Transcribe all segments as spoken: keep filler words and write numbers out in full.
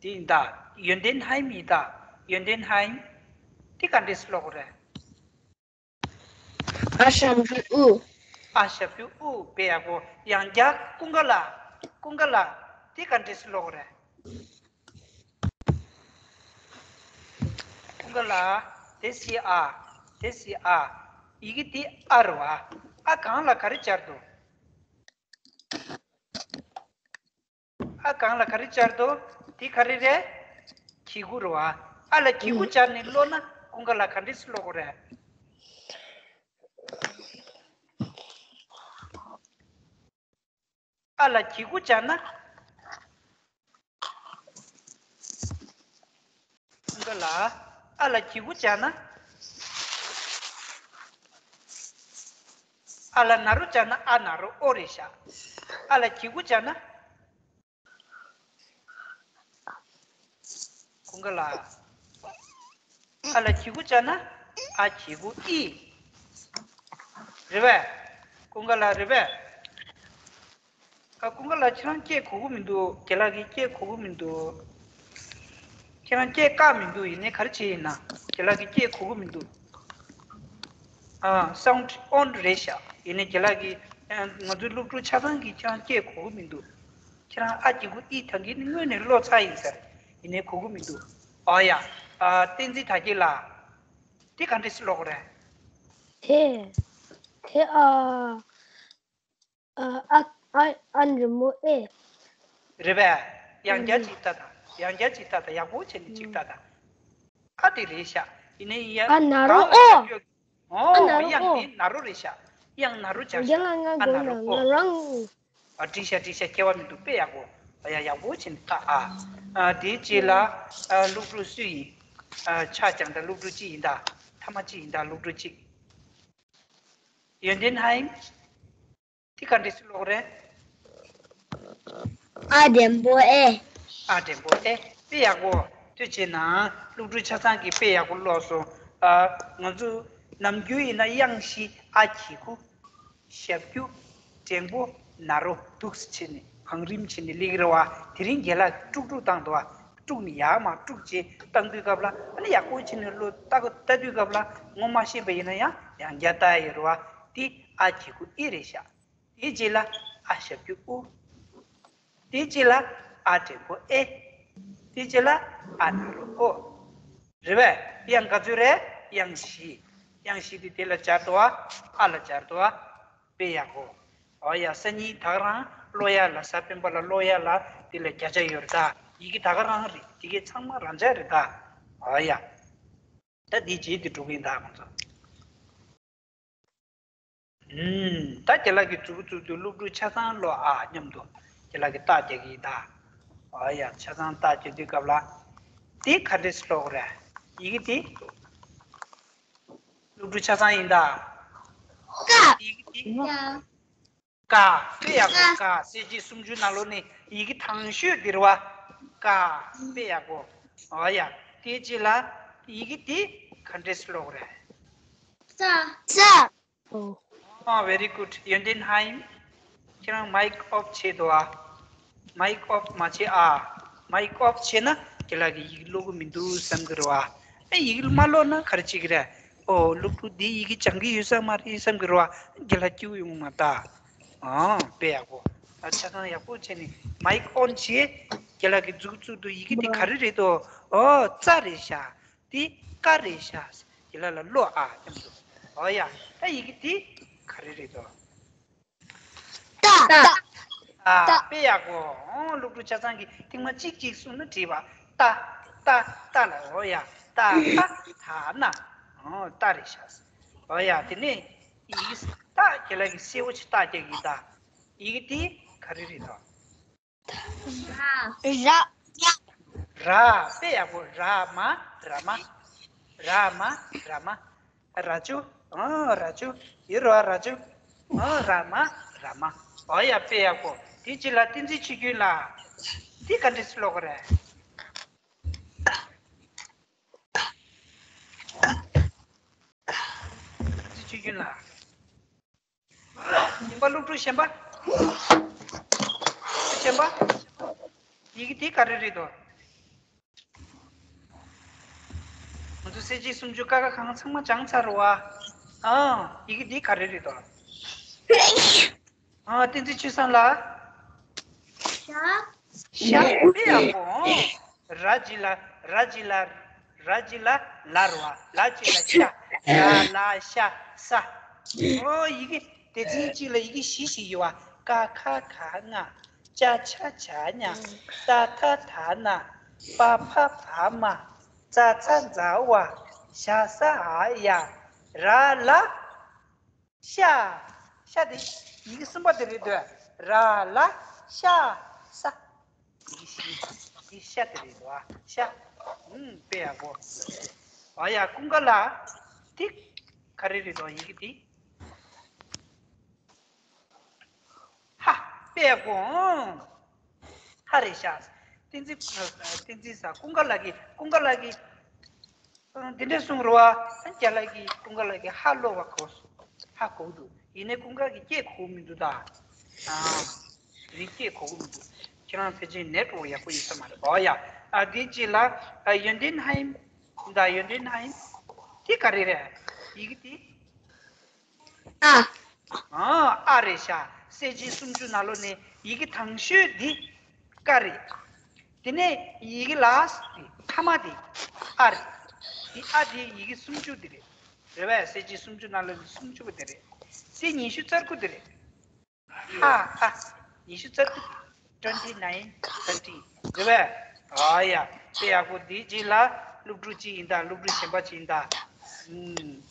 དེ་ཡིན་ད། ཡོན་ཏན་ཧའིམ་ཡིན་ད། ཡོན་ཏན་ཧའིམ། དེ་ག་འདྲས་སེ་ཀློག་དགོས་རེད། ཨ་ཞབས་ཀྱུ་ཨུ། ཨ་ཞབས་ཀྱུ་ཨུ། དཔེ་ཡག་པོ། ཡང་བསྐྱར་ཀུན་དགའ་ལགས། ཀུན་དགའ་ལགས། དེ་ག་འདྲས་སེ་ཀློག་དགོས་རེད། ཀུན་དགའ་ལགས། དེ་སི་ཨ། དེ་སི་ཨ། ཡི་གེ་དེ་ཨ་རེད་བ། ཨ་སྒང་ལ་ག་རེ་སྦྱར་འདུག་ཨ་སྒང་ལ་ག་རེ་སྦྱར་འདུག་དེ་ག་རེ་རེད། གི་གུ་རེད་བ། ཨ་ལ་གི་གུ་སྦྱར་ནས་ཀློག་ན་ཀུན་དགའ་ལགས་ག་འདྲས་སེ་ཀློག་དགོས་རེད། ཨ་ལ་གི་གུ་སྦྱར་ན། ཀུན་དགའ་ལགས། ཨ་ལ་གི་གུ་སྦྱར་ན། ཨ་ལ་ན་རོ་སྦྱར་ན་ཨ་ན་རོ་ཨོ་རེད་ཤག་ཨ་ལ་གི་གུ་སྦྱར་ན། ཀུན་དགའ་ལགས། ཨ་ལ་གི་གུ་སྦྱར་ན་ཨ་གི་གུ་ཨི། རེད་པས། ཀུན་དགའ་ལགས་རེད་པས། ཨ་ཀུན་དགའ་ལགས། ཁྱེད་རང་སྐད་གོ་གི་མི་འདུག་རྒན་ལགས་ཀྱིས་སྐད་གོ་གི་མི་འདུག་ཁྱེད་རང་སྐད་བཀག་མི་འདུག་ཡིན་ནའི་ག་རེ་བྱས་ཡིན་ན་རྒན་ལགས་ཀྱིས་སྐད་གོ་གི་མི་འདུག་ཨ་སའུན་ཌི་ཨོན་རེད་ཤག་ཡིན་ནའི་རྒན་ལགས་ཀྱིས། ཨ་ང་ཚོའི་སློབ་ཕྲུག་ཆ་ཚང་གིས་ཁྱེད་རང་སྐད་གོ་གི་མི་འདུག་ཁྱེད་རང་ཨ་གི་གུ་ཨི་ད་གིན་སྔོན་ནས་ཀློག་ཚར་ཡིན་ཟེར། ཡིན་ནའི་གོ་གི་མི་འདུག་ཨོ་ཡ། ཨ་བསྟན་འཛིན་དར་རྒྱས་ལགས། དེ་ག་འདྲས་སེ་ཀློག་དགོས་རེད། དེ། དེ་ཨ། ཨ་ཨ་ཨ་ཨ་འགྲེང་བུ་ཨེ། རེད་པས། ཡང་བསྐྱར་ཅིག་ལྟ་དང་། ཡང་བསྐྱར་ཅིག་ལྟ་དང་། ཡག་པོ་བྱས་ནས་ཅིག་ལྟ་དང་། ཨ་དེ་རེད་ཤག་ཡིན་ནའི་ཡ། ཨ་ན་རོ་ཨོ། ཨ་ན་ཨོ་རོ་དབྱངས་ཨོ། དེ་ན་རོ་རེད་ཤག་དབྱངས་ན་རོ་སྦྱར་ཤག་རྒན་ལགས་ང་ཨ་ན་དགོངས་རོ་ལ་ཨོ། ང་རང་། ཨ་འགྲིག་ཤག་འགྲིག་ཤག་ཁྱད་པར་མི་འདུག་དཔེ་ཡག་པོ། ཨ་ཡ་ཡག་པོ་བྱས་ནས་ལྟ་ཨ། ཨ་དེའི་རྗེས་ལ་ཨ་སློབ་ཕྲུག་སུ་ཡིན། ཨ་ཆ་བཞག་ད་སློབ་ཕྲུག་གཅིག་ཡིན་ད། ཐ་མ་གཅིག་ཡིན་ད། སློབ་ཕྲུག་གཅིག་ཡོན་ཏན་ཧའིམ། དེ་ག་འདྲས་སེ་ཀློག་རེད། ཨ་འགྲེང་བུ་ཨེ། ཨ་འགྲེང་བུ་ཨེ། དཔེ་ཡག་པོ། ཐུགས་རྗེ་གནང་། སློབ་ཕྲུག་ཆ་ཚང་གིས་དཔེ་ཡག་པོ་ཀློག་སོང་། ཨ་ང་ཚོ་ནམ་རྒྱུན་ཡིན་ན་དབྱངས་བཞི། ཨ་གི་གུ། ཞབས་ཀྱུ། འགྲེང་བུ། ན་རོ། འདུག་སེ་བྱས་ནས་བང་རིམ་བྱས་ནས་སླེབས་ཀྱི་རེད་བ། དེ་རིང་རྒན་ལགས་དཀྲུག་དཀྲུག་བཏང་འདུག་བ། དཀྲུག་ནས་ཡར་མར་དཀྲུག་བྱས་བཏང་དུས་སྐབས་ལ། ཨ་ནི་ཡག་པོ་བྱས་ནས་ཀློག་ལྟ་ལྟ་དུས་སྐབས་ལ་ངོ་མ་ཤེས་པ་ཡིན་ན་ཡང་ཡང་བསྐྱར་ལྟ་ཡ་ཡོད་རེད་བ། དེ་ཨ་གི་གུ་ཨི་རེད་ཤག་དེའི་རྗེས་ལ་ཨ་ཞབས་ཀྱུ་ཨུ། དེའི་རྗེས་ལ་ཨ་འགྲེང་བུ་ཨེ། དེའི་རྗེས་ལ་ཨ་ན་རོ་ཨོ། རེད་པས། དབྱངས་ག་ཚོད་རེད། དབྱངས་བཞི། དབྱངས་བཞི་དེ་དེ་ལ་སྦྱར་འདུག་བ། ཨ་ལ་སྦྱར་འདུག་བ། དཔེ་ཡག་པོ། ཨོ་ཡ། སང་ཉིན་ད་ག་རང་ཀློག་ཡ་ལ། གཟའ་སྤེན་པ་ལ་ཀློག་ཡ་ལ་དེ་ལ་བརྒྱ་ཆ་ཡོད་རེད་ད། ཡི་གེ་ད་ག་རང་རེད། དེ་གའི་ཚང་མ་རང་འཇགས་རེད་ད། ཨོ་ཡ། ད་འདི་རྗེས་དེ་འགྲོ་གི་ཡིན་ད་ཁོང་ཚོ། ཨུམ། ད་རྒན་ལགས་ཀྱིས་མཛུབ་གུ་བཙུགས་དུས་སློབ་ཕྲུག་ཆ་ཚང་ཀློག་ཨ་སྙམ་དུ་རྒན་ལགས་ཀྱིས་རྟགས་རྒྱག་གི་ཡིན་ད། ཨ་ཡ། ཆ་ཚང་རྟགས་རྒྱག་དུས་སྐབས་ལ། དེ་ག་འདྲས་སེ་ཀློག་རེད། ཡི་གེ་དེ། སློབ་ཕྲུག་ཆ་ཚང་ཡིན་ད། ཀ་ཡི་གེ་དེ། ཀ་ཀ་དཔེ་ཡག་པོ། ཀ་གསལ་བྱེད་སུམ་ཅུ་ནང་ལོགས་ནས་ཡི་གེ་དང་ཤོས་འདི་རེད་བ། ཀ་དཔེ་ཡག་པོ། ཨོ་ཡ། དེའི་རྗེས་ལ་ཡི་གེ་དེ་ག་འདྲས་སེ་ཀློག་རེད། ས། ས། ཨོ། ཨོ། very good. ཡོན་ཏན་ཧའིམ། ཁྱེད་རང་མའིག་ཨོཕ་བྱས་འདུག་ཨ། མའིག་ཨོཕ་མ་བྱས་ཨ། མའིག་ཨོཕ་བྱས་ན་རྒན་ལགས་ཀྱིས་ཡི་གེ་ཀློག་གི་མི་འདུག་བསམ་གྱི་རེད་བ། ཨེ་ཡི་གེ་མ་ཀློག་ན་ག་རེ་བྱེད་ཀྱི་རེད། ཨོ་སློབ་ཕྲུག་འདིས་ཡི་གེ་སྦྱང་གི་ཡོད་ས་མ་རེད་བསམ་གྱི་རེད་བ། རྒན་ལགས་སྐྱིད་པོ་ཡོང་མ་ད། ཨང་། དཔེ་ཡག་པོ། ཨ་ཆ་ཚང་ཡག་པོ་བྱས་ནས་མའིག་ཨོན་བྱས། རྒན་ལགས་ཀྱིས་མཛུབ་གུ་བཙུགས་དུས་ཡི་གེ་འདི་ག་རེ་རེད་དོ། ཨོ་ཙ་རེད་ཤག་འདི་ཀ་རེད་ཤག་རྒན་ལགས་ལ་ཀློག་ཨ་སྙམ་དུ། ཨོ་ཡ། ད་ཡི་གེ་འདི་ག་རེ་རེད་དོ། ཏ། ཏ། ཏ། དཔེ་ཡག་པོ། ཨོ་སློབ་ཕྲུག་ཆ་ཚང་གིས་ཐེངས་མ་གཅིག་གཅིག་གསུངས་ན་འགྲིག་པ། ཏ། ཏ། ཏ་ལ། ཨོ་ཡ། ཏ། ཏ། ད་ན། ཨོ་ཏ་རེད་ཤག་ཨོ་ཡ། དེ་ནས་ཡི་གེ་ཏ་རྒན་ལགས་ཀྱིས་གསལ་པོ་ཅིག་རྟགས་རྒྱག་གི་ཡིན་ད། ཡི་གེ་དེ་ག་རེ་རེད་དོ། ར། ར། དཔེ་ཡག་པོ། ར་མ་ར་མ། ར་མ་ར་མ། ར་ཅོ། ཨ་ར་ཅོ། ཡོད་རེད་བ། ར་ཅོ། ཨ་ར་མ་ར་མ། ཨོ་ཡ། དཔེ་ཡག་པོ། དེ་རྗེས་ལ་བསྟན་འཛིན་ཆོས་སྐྱོང་ལགས། འདི་ག་འདྲས་སེ་ཀློག་གི་རེད། བསྟན་འཛིན་ཆོས་སྐྱོང་ལགས། གཞན་པ་སློབ་ཕྲུག་གཞན་པ། གཞན་པ། ཡི་གེ་དེ་ག་རེ་རེད་དོ། ང་ཚོ་གསལ་བྱེད་སུམ་ཅུ་ཀ་ཁ་གང་ཚང་མ་སྦྱངས་ཚར་བ། ཨང་། ཡི་གེ་འདི་ག་རེ་རེད་དོ། ཨང་། བསྟན་འཛིན་ཆོས་བཟང་ལགས། ཤ། ཤ་དཔེ་ཡག་པོ། ཨང་། ར་ཇི་ལ། ར་ཇི་ལ། ར་ཇི་ལ་ལ་རུ་བ། ལ་ཇི་ལ་ཤ། ར་ལ་ཤ་ས། ཨོ་ཡི་གེ་སྡེ་ཚན་གཅིག་ལ་ཡི་གེ་བཞི་ཞིག་ཡོད་བ། ཀ་ཁ་ག་ང་། ཅ་ཆ་ཇ་ཉ། ཏ་ཐ་ད་ན། པ་ཕ་བ་མ། ཙ་ཚ་ཛ་ཝ། ཞ་ས་འ་ཡ། ར་ལ་ཤ། ཤ་དེ་ཡི་གེ་གསུམ་པ་དེ་རེད་འདོད། ར་ལ་ཤ་ས། ཡི་གེ་བཞི་དེ་ཤ་དེ་རེད་འདོད། ཤ། ཨུམ། དཔེ་ཡག་པོ། ཨ་ཡ། ཀུན་དགའ་ལགས། དེ་ག་རེ་རེད་འདོད། ཡི་གེ་དེ། ཧ། དཔེ་ཡག་པོ། ཧ་རེད་ཤག་བསྟན་འཛིན། བསྟན་འཛིན་ས། ཀུན་དགའ་ལགས་ཀྱིས། ཀུན་དགའ་ལགས་ཀྱིས། ཨ། འདི་འདྲས་གསུངས་རེད་བ། ཨ། རྒན་ལགས་ཀྱིས། ཀུན་དགའ་ལགས་ཀྱིས་ཧ་ལོ་བ་གོ། ཧ་གོ་འདུག་ཡིན་ནའི་ཀུན་དགའ་གིས་སྐད་གོ་མི་འདུག་ད། ཨ། རིག་སྐད་གོ་གི་མི་འདུག་ཁྱེད་རང་ཕལ་ཆེར་ནེཊ་ཝརཀ་ཡག་པོ་ཡོད་ས་མ་རེད། ཨོ་ཡ། ཨ། འདི་གཅིག་ལ། ཨ། ཡོན་ཏན་ཧ་ཡིན། ད་ཡོན་ཏན་ཧ་ཡིན། དེ་ག་རེ་རེད། ཡི་གེ་དེ། ཨ། ཨ། ཨ་རེད་ཤག་གསལ་བྱེད་སུམ་ཅུ་ནང་ལོགས་ནས་ཡི་གེ་དང་ཤོས་འདི་ཀ་རེད། དེ་ནས་ཡི་གེ་ལ་སི་དེ་མཐའ་མ་དེ་ཨ་རེད། དེ་ཨ་དེ་ཡི་གེ་སུམ་ཅུ་དེ་རེད། རེད་པས། གསལ་བྱེད་སུམ་ཅུ་ནང་ལོགས་ནས་སུམ་ཅུ་པ་དེ་རེད། དེ་ཉི་ཤུ་རྩ་དགུ་དེ་རེད། ཧ་ཧ། ཉི་ཤུ་རྩ་དགུ། twenty nine, thirty། རེད་པས། ཨ་ཡ། དཔེ་ཡག་པོ། འདིའི་རྗེས་ལ་སློབ་ཕྲུག་གཅིག་ཡིན་ད། སློབ་ཕྲུག་གཞན་པ་གཅིག་ཡིན་ད། ཨུམ།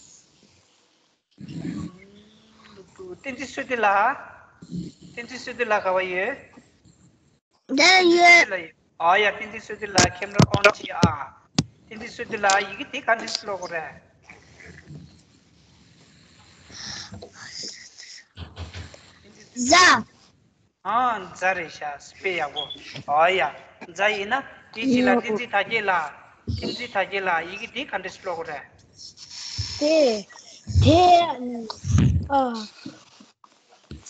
སློབ་ཕྲུག་བསྟན་འཛིན་བསོད་བདེ་ལགས། བསྟན་འཛིན་བསོད་བདེ་ལགས་ག་བ་ཡོད། འདིར་ཡོད། ཨ་ཡ། བསྟན་འཛིན་བསོད་བདེ་ལགས་ཁེམ་ར་ཨོན་བྱེད་ཨ། བསྟན་འཛིན་བསོད་བདེ་ལགས། ཡི་གེ་དེ་ག་འདྲས་ཀློག་དགོས་རེད། ཛ། ཨང་། ཛ་རེད་ཤག་དཔེ་ཡག་པོ། ཨོ་ཡ། ཛ་ཡིན་ན་དེའི་རྗེས་ལ་བསྟན་འཛིན་དར་རྒྱས་ལགས། བསྟན་འཛིན་དར་རྒྱས་ལགས། ཡི་གེ་དེ་ག་འདྲས་ཀློག་དགོས་རེད། དེ། དེ། ཨ།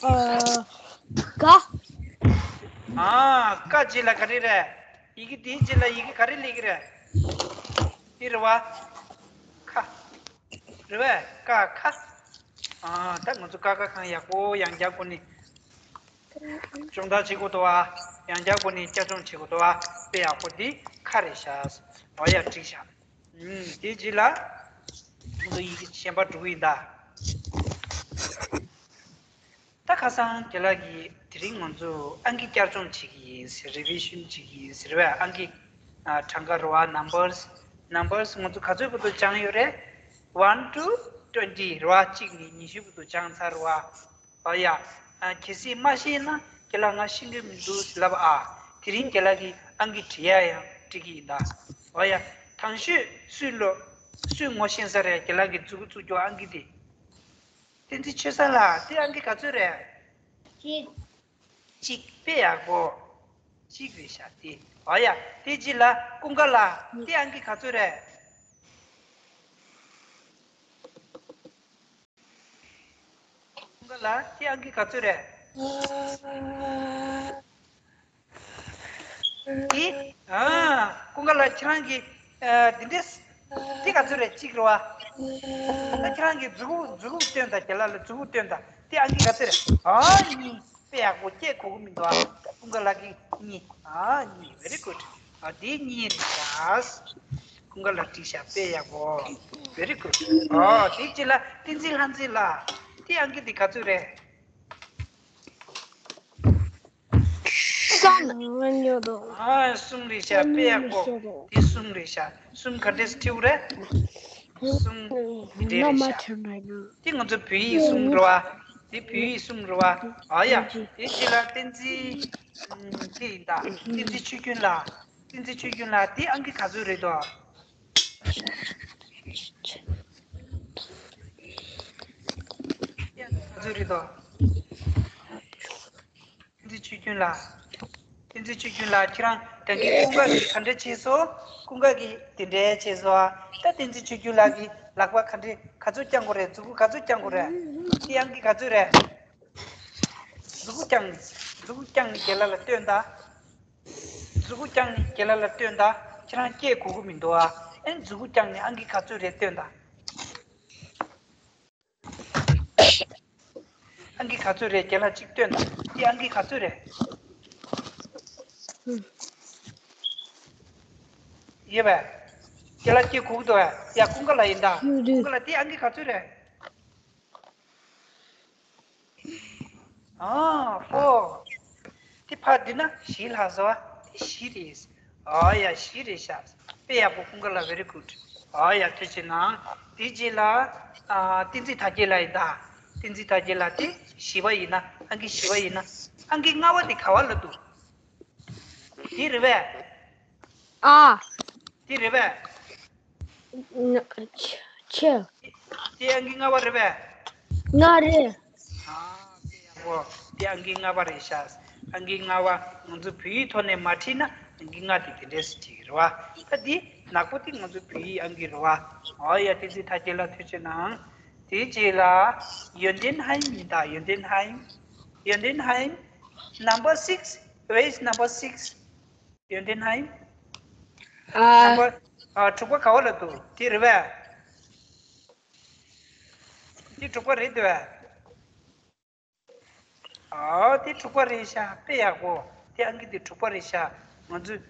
ཨ། ཀ། ཨ། ཀ་རྗེས་ལ་ག་རེ་རེད། ཡི་གེ་དེའི་རྗེས་ལ་ཡི་གེ་ག་རེ་སླེབས་ཀྱི་རེད། དེ་རེད་བ། ཁ། རེད་པས། ཀ་ཁ། ཨ། ད་ང་ཚོ་ཀ་ཁ་གང་ཡག་པོ་ཡང་བསྐྱར་སྒོ་ནས་སྦྱོང་བརྡར་བྱེད་དགོས་འདུག་བ། ཡང་བསྐྱར་སྒོ་ནས་བསྐྱར་སྦྱོང་བྱེད་དགོས་འདུག་བ། དཔེ་ཡག་པོ། འདི་ཁ་རེད་ཤག་ཨོ་ཡ། འགྲིག་ཤག་ཨུམ། དེའི་རྗེས་ལ་ང་ཚོ་ཡི་གེ་གཞན་པ་འགྲོ་གི་ཡིན་ད། ད་ཁ་སང་རྒན་ལགས་ཀྱིས་དེ་རིང་ང་ཚོ་ཨང་ཀི་བསྐྱར་སྦྱོང་བྱེད་ཀྱི་ཡིན་ཟེར། རི་བི་ཤན་བྱེད་ཀྱི་ཡིན་ཟེར་བས། ཨང་ཀི། ཨ། གྲངས་ཀ་རེད་བ། ནམ་བར་སི། ནམ་བར་སི་ང་ཚོ་ག་ཚོད་བར་དུ་སྦྱངས་ཡོད་རེད། One to twenty རེད་བ། གཅིག་ནས་ཉི་ཤུ་བར་དུ་སྦྱངས་ཚར་བ། ཨ་ཡ། ཨ། གལ་སྲིད་མ་ཤེས་ན་རྒན་ལགས་ང་ཤེས་ཀྱི་མི་འདུག་ལབ་ཨ། དེ་རིང་རྒན་ལགས་ཀྱིས་ཨང་ཀི་བྲི་ཡ་ཡང་བྲི་གི་ཡིན་ད། ཨ་ཡ། དང་ཤོས་སུས་ཀློག་སུས་ངོ་ཤེས་ས་རེད། རྒན་ལགས་ཀྱིས་མཛུབ་གུ་བཙུགས་རྒྱུ་ཨང་ཀི་དེ། བསྟན་འཛིན་ཆོས་བཟང་ལགས། དེ་ཨང་ཀི་ག་ཚོད་རེད། གཅིག་གཅིག་དཔེ་ཡག་པོ། གཅིག་རེད་ཤག་དེ། ཨ་ཡ། དེ་རྗེས་ལ་ཀུན་དགའ་ལགས། དེ་ཨང་ཀི་ག་ཚོད་རེད། ཀུན་དགའ་ལགས། དེ་ཨང་ཀི་ག་ཚོད་རེད། དེ། ཨ། ཀུན་དགའ་ལགས། ཁྱེད་རང་གིས། ཨ། འདི་འདྲས། དེ་ག་ཚོད་རེད། གཅིག་རེད་བ། ད་ཁྱེད་རང་གིས་མཛུབ་གུ། མཛུབ་གུ་སྟོན་དང་། རྒན་ལགས་ལ་མཛུབ་གུ་སྟོན་དང་། དེ་ཨང་ཀི་ག་ཚོད་རེད། ཨ། གཉིས། དཔེ་ཡག་པོ། སྐད་གོ་གི་མི་འདུག་ཨ། ཀུན་དགའ་ལགས་ཀྱིས་གཉིས། ཨ། གཉིས། very good། ཨ། དེ་གཉིས་རེད་ཤག་ཀུན་དགའ་ལགས་འགྲིག་ཤག་དཔེ་ཡག་པོ། very good། ཨ། དེ་རྗེས་ལ་བསྟན་འཛིན་ལྷ་མཛེས་ལགས། དེ་ཨང་ཀི་དེ་ག་ཚོད་རེད། གསུམ། ཨ། གསུམ་རེད་ཤག་དཔེ་ཡག་པོ། དེ་གསུམ་རེད་ཤག་གསུམ་ག་འདྲས་བྲིས་རེད། གསུམ་འདི་འདྲས་རེད་ཤག་དེ་ང་ཚོ་བོད་ཡིག་གསུམ་རེད་བ། དེ་བོད་ཡིག་གསུམ་རེད་བ། ཨ་ཡ། དེ་རྗེས་ལ་བསྟན་འཛིན། ཨམ། དེ་ཡིན་ད། བསྟན་འཛིན་ཆོས་སྐྱོང་ལགས། བསྟན་འཛིན་ཆོས་སྐྱོང་ལགས། དེ་ཨང་ཀི་ག་ཚོད་རེད་དོ། དེ་ཨང་ཀི་ག་ཚོད་རེད་དོ། བསྟན་འཛིན་ཆོས་སྐྱོང་ལགས། བསྟན་འཛིན་ཆོས་སྐྱོང་ལགས། ཁྱེད་རང་ད་གིན་ཀུན་དགའ་གིས་ག་འདྲས་བྱས་སོང་། ཀུན་དགའ་གིས་དེ་འདྲས་བྱས་སོང་ཨ། ད་བསྟན་འཛིན་ཆོས་སྐྱོང་ལགས་ཀྱིས་ལག་པ་ག་འདྲས། ག་ཚོད་བརྐྱང་དགོས་རེད། མཛུབ་གུ་ག་ཚོད་བརྐྱང་དགོས་རེད། དེ་ཨང་ཀི་ག་ཚོད་རེད། མཛུབ་གུ་བརྐྱངས་ནས། མཛུབ་གུ་བརྐྱངས་ནས་རྒན་ལགས་ལ་སྟོན་དང་། མཛུབ་གུ་བརྐྱངས་ནས་རྒན་ལགས་ལ་སྟོན་དང་། ཁྱེད་རང་སྐད་གོ་གི་མི་འདུག་ཨ། ཨེ་མཛུ་གུ་བརྐྱངས་ནས་ཨང་ཀི་ག་ཚོད་རེད་སྟོན་དང་། ཨང་ཀི་ག་ཚོད་རེད། རྒན་ལགས་གཅིག་སྟོན་དང་། འདི་ཨང་ཀི་ག་ཚོད་རེད། ཡོད་པས། རྒན་ལགས་སྐད་གོ་གི་འདུག་པས། ཡ་ཀུན་དགའ་ལགས་ཡིན་ད། ཡོད་རེད། ཀུན་དགའ་ལགས་འདི་ཨང་ཀི་ག་ཚོད་རེད། ཨ་ཧོ། དེ་ཕར་བསྡུས་ན་བཞི་ལྷག་བཟོ་བ་དེ་བཞི་རེད། ཨ་ཡ་བཞི་རེད་ཤག་དཔེ་ཡག་པོ་ཀུན་དགའ་ལགས། very good། ཨ་ཡ་ཐུགས་རྗེ་གནང་། དེ་རྗེས་ལ་ཨ་བསྟན་འཛིན་དར་རྒྱས་ལགས་ཡིན་ད། བསྟན་འཛིན་དར་རྒྱས་ལགས་དེ་བཞི་པ་ཡིན་ན། ཨང་ཀི་བཞི་པ་ཡིན་ན། ཨང་ཀི་ལྔ་པ་དེ་ག་བ་ལ་འདུག་དེ་རེད་པས། ཨ། དེ་རེད་པས། ཆ། ཆ། དེ་ཨང་ཀི་ལྔ་པ་རེད་པས། ལྔ་རེད། ཨ། དེ་ཡག་པོ། དེ་ཨང་ཀི་ལྔ་པ་རེད་ཤག་ཨང་ཀི་ལྔ་པ་ང་ཚོ་བོད་ཡིག་ཐོག་ནས་མ་བྲིས་ན་ཨང་ཀི་ལྔ་དེ་དེ་འདྲས་སེ་བྲིས་ཀྱི་རེད་པ། ད་དེ་ནག་པོ་དེ་ང་ཚོ་བོད་ཡིག་ཨང་ཀི་རེད་པ། ཨོ་ཡ། བསྟན་འཛིན་དར་རྒྱས་ལགས་ཐུགས་རྗེ་གནང་། དེ་རྗེས་ལ་ཡོན་ཏན་ཧན་ཡིན་ད། ཡོན་ཏན་ཧན། ཡོན་ཏན་ཧན། Number six. Where is number six? ཡོན་ཏན་ཧན། ཨ། number ཨ། དྲུག་པ་ག་བ་ལ་འདུག་དེ་རེད་པས། དེ་དྲུག་པ་རེད་འདུག་པས། ཨ། དེ་དྲུག་པ་རེད་ཤག་དཔེ་ཡག་པོ། དེ་ཨང་ཀི་དེ་དྲུག་པ་རེད་ཤག་ང་ཚོས་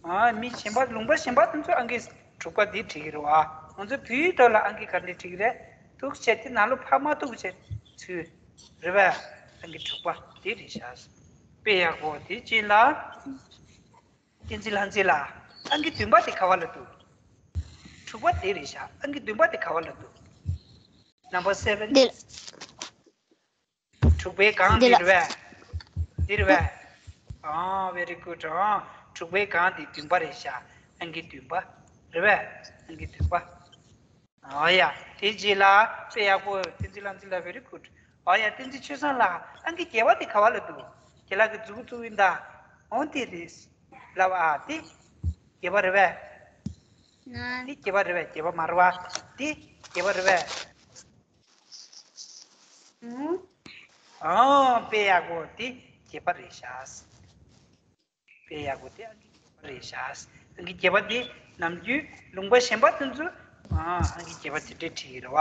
ཨ་མི་གཞན་པ་ལུང་པ་གཞན་པ་དེ་ཚོ་ཨང་ཀི་དྲུག་པ་དེ་བྲིས་ཀྱི་རེད་པ། ང་ཚོ་བོད་ཡིག་ཐོག་ལ་ཨང་ཀི་ག་འདྲས་བྲིས་ཀྱི་རེད། འདུག་བྱས་དེ་ནང་ལོགས་ཕར་མ་གཏུགས་བྱས་ཚུར། རེད་པས། ཨང་ཀི་དྲུག་པ་དེ་རེད་ཤག་དཔེ་ཡག་པོ། དེ་རྗེས་ལ། བསྟན་འཛིན་ལྷ་མཛེས་ལགས། ཨང་ཀི་བདུན་པ་དེ་ག་བ་ལ་འདུག་དྲུག་པ་དེ་རེད་ཤག་ཨང་ཀི་བདུན་པ་དེ་ག་བ་ལ་འདུག Number seven. འདི། དྲུག་པའི་སྒང་འདི་འདི་ལ། རེད་པས། འདི་རེད་པས། ཨ། very good། ཨ། དྲུག་པའི་སྒང་འདི་བདུན་པ་རེད་ཤག་ཨང་ཀི་བདུན་པ། རེད་པས། ཨང་ཀི་བདུན་པ། ཨོ་ཡ། དེ་རྗེས་ལ་དཔེ་ཡག་པོ། བསྟན་འཛིན་ལྷ་མཛེས་ལགས། very good། ཨོ་ཡ། བསྟན་འཛིན་ཆོས་བཟང་ལགས། ཨང་ཀི་བརྒྱད་པ་དེ་ག་བ་ལ་འདུག་རྒན་ལགས་ཀྱིས་མཛུབ་གུ་བཙུགས་ཡིན་ད། འོ་དེ་རེད། ལབ་ཨ། དེ་བརྒྱད་པ་རེད་པས། ང་། དེ་བརྒྱད་པ་རེད་པས། བརྒྱད་པ་མ་རེད་པ། དེ་བརྒྱད་པ་རེད་པས། ཨང་། ཨོ། དཔེ་ཡག་པོ། དེ་བརྒྱད་པ་རེད་ཤག་དཔེ་ཡག་པོ། དེ་ཨང་ཀི་བརྒྱད་པ་རེད་ཤག་ཨང་ཀི་བརྒྱད་པ་དེ་ནམ་རྒྱུན་ལུང་པ་གཞན་པ་དེ་ཚོ་ཨ་ཨང་ཀི་བརྒྱད་པ་དེ་འདྲས་བྲིས་ཀྱི་རེད་པ།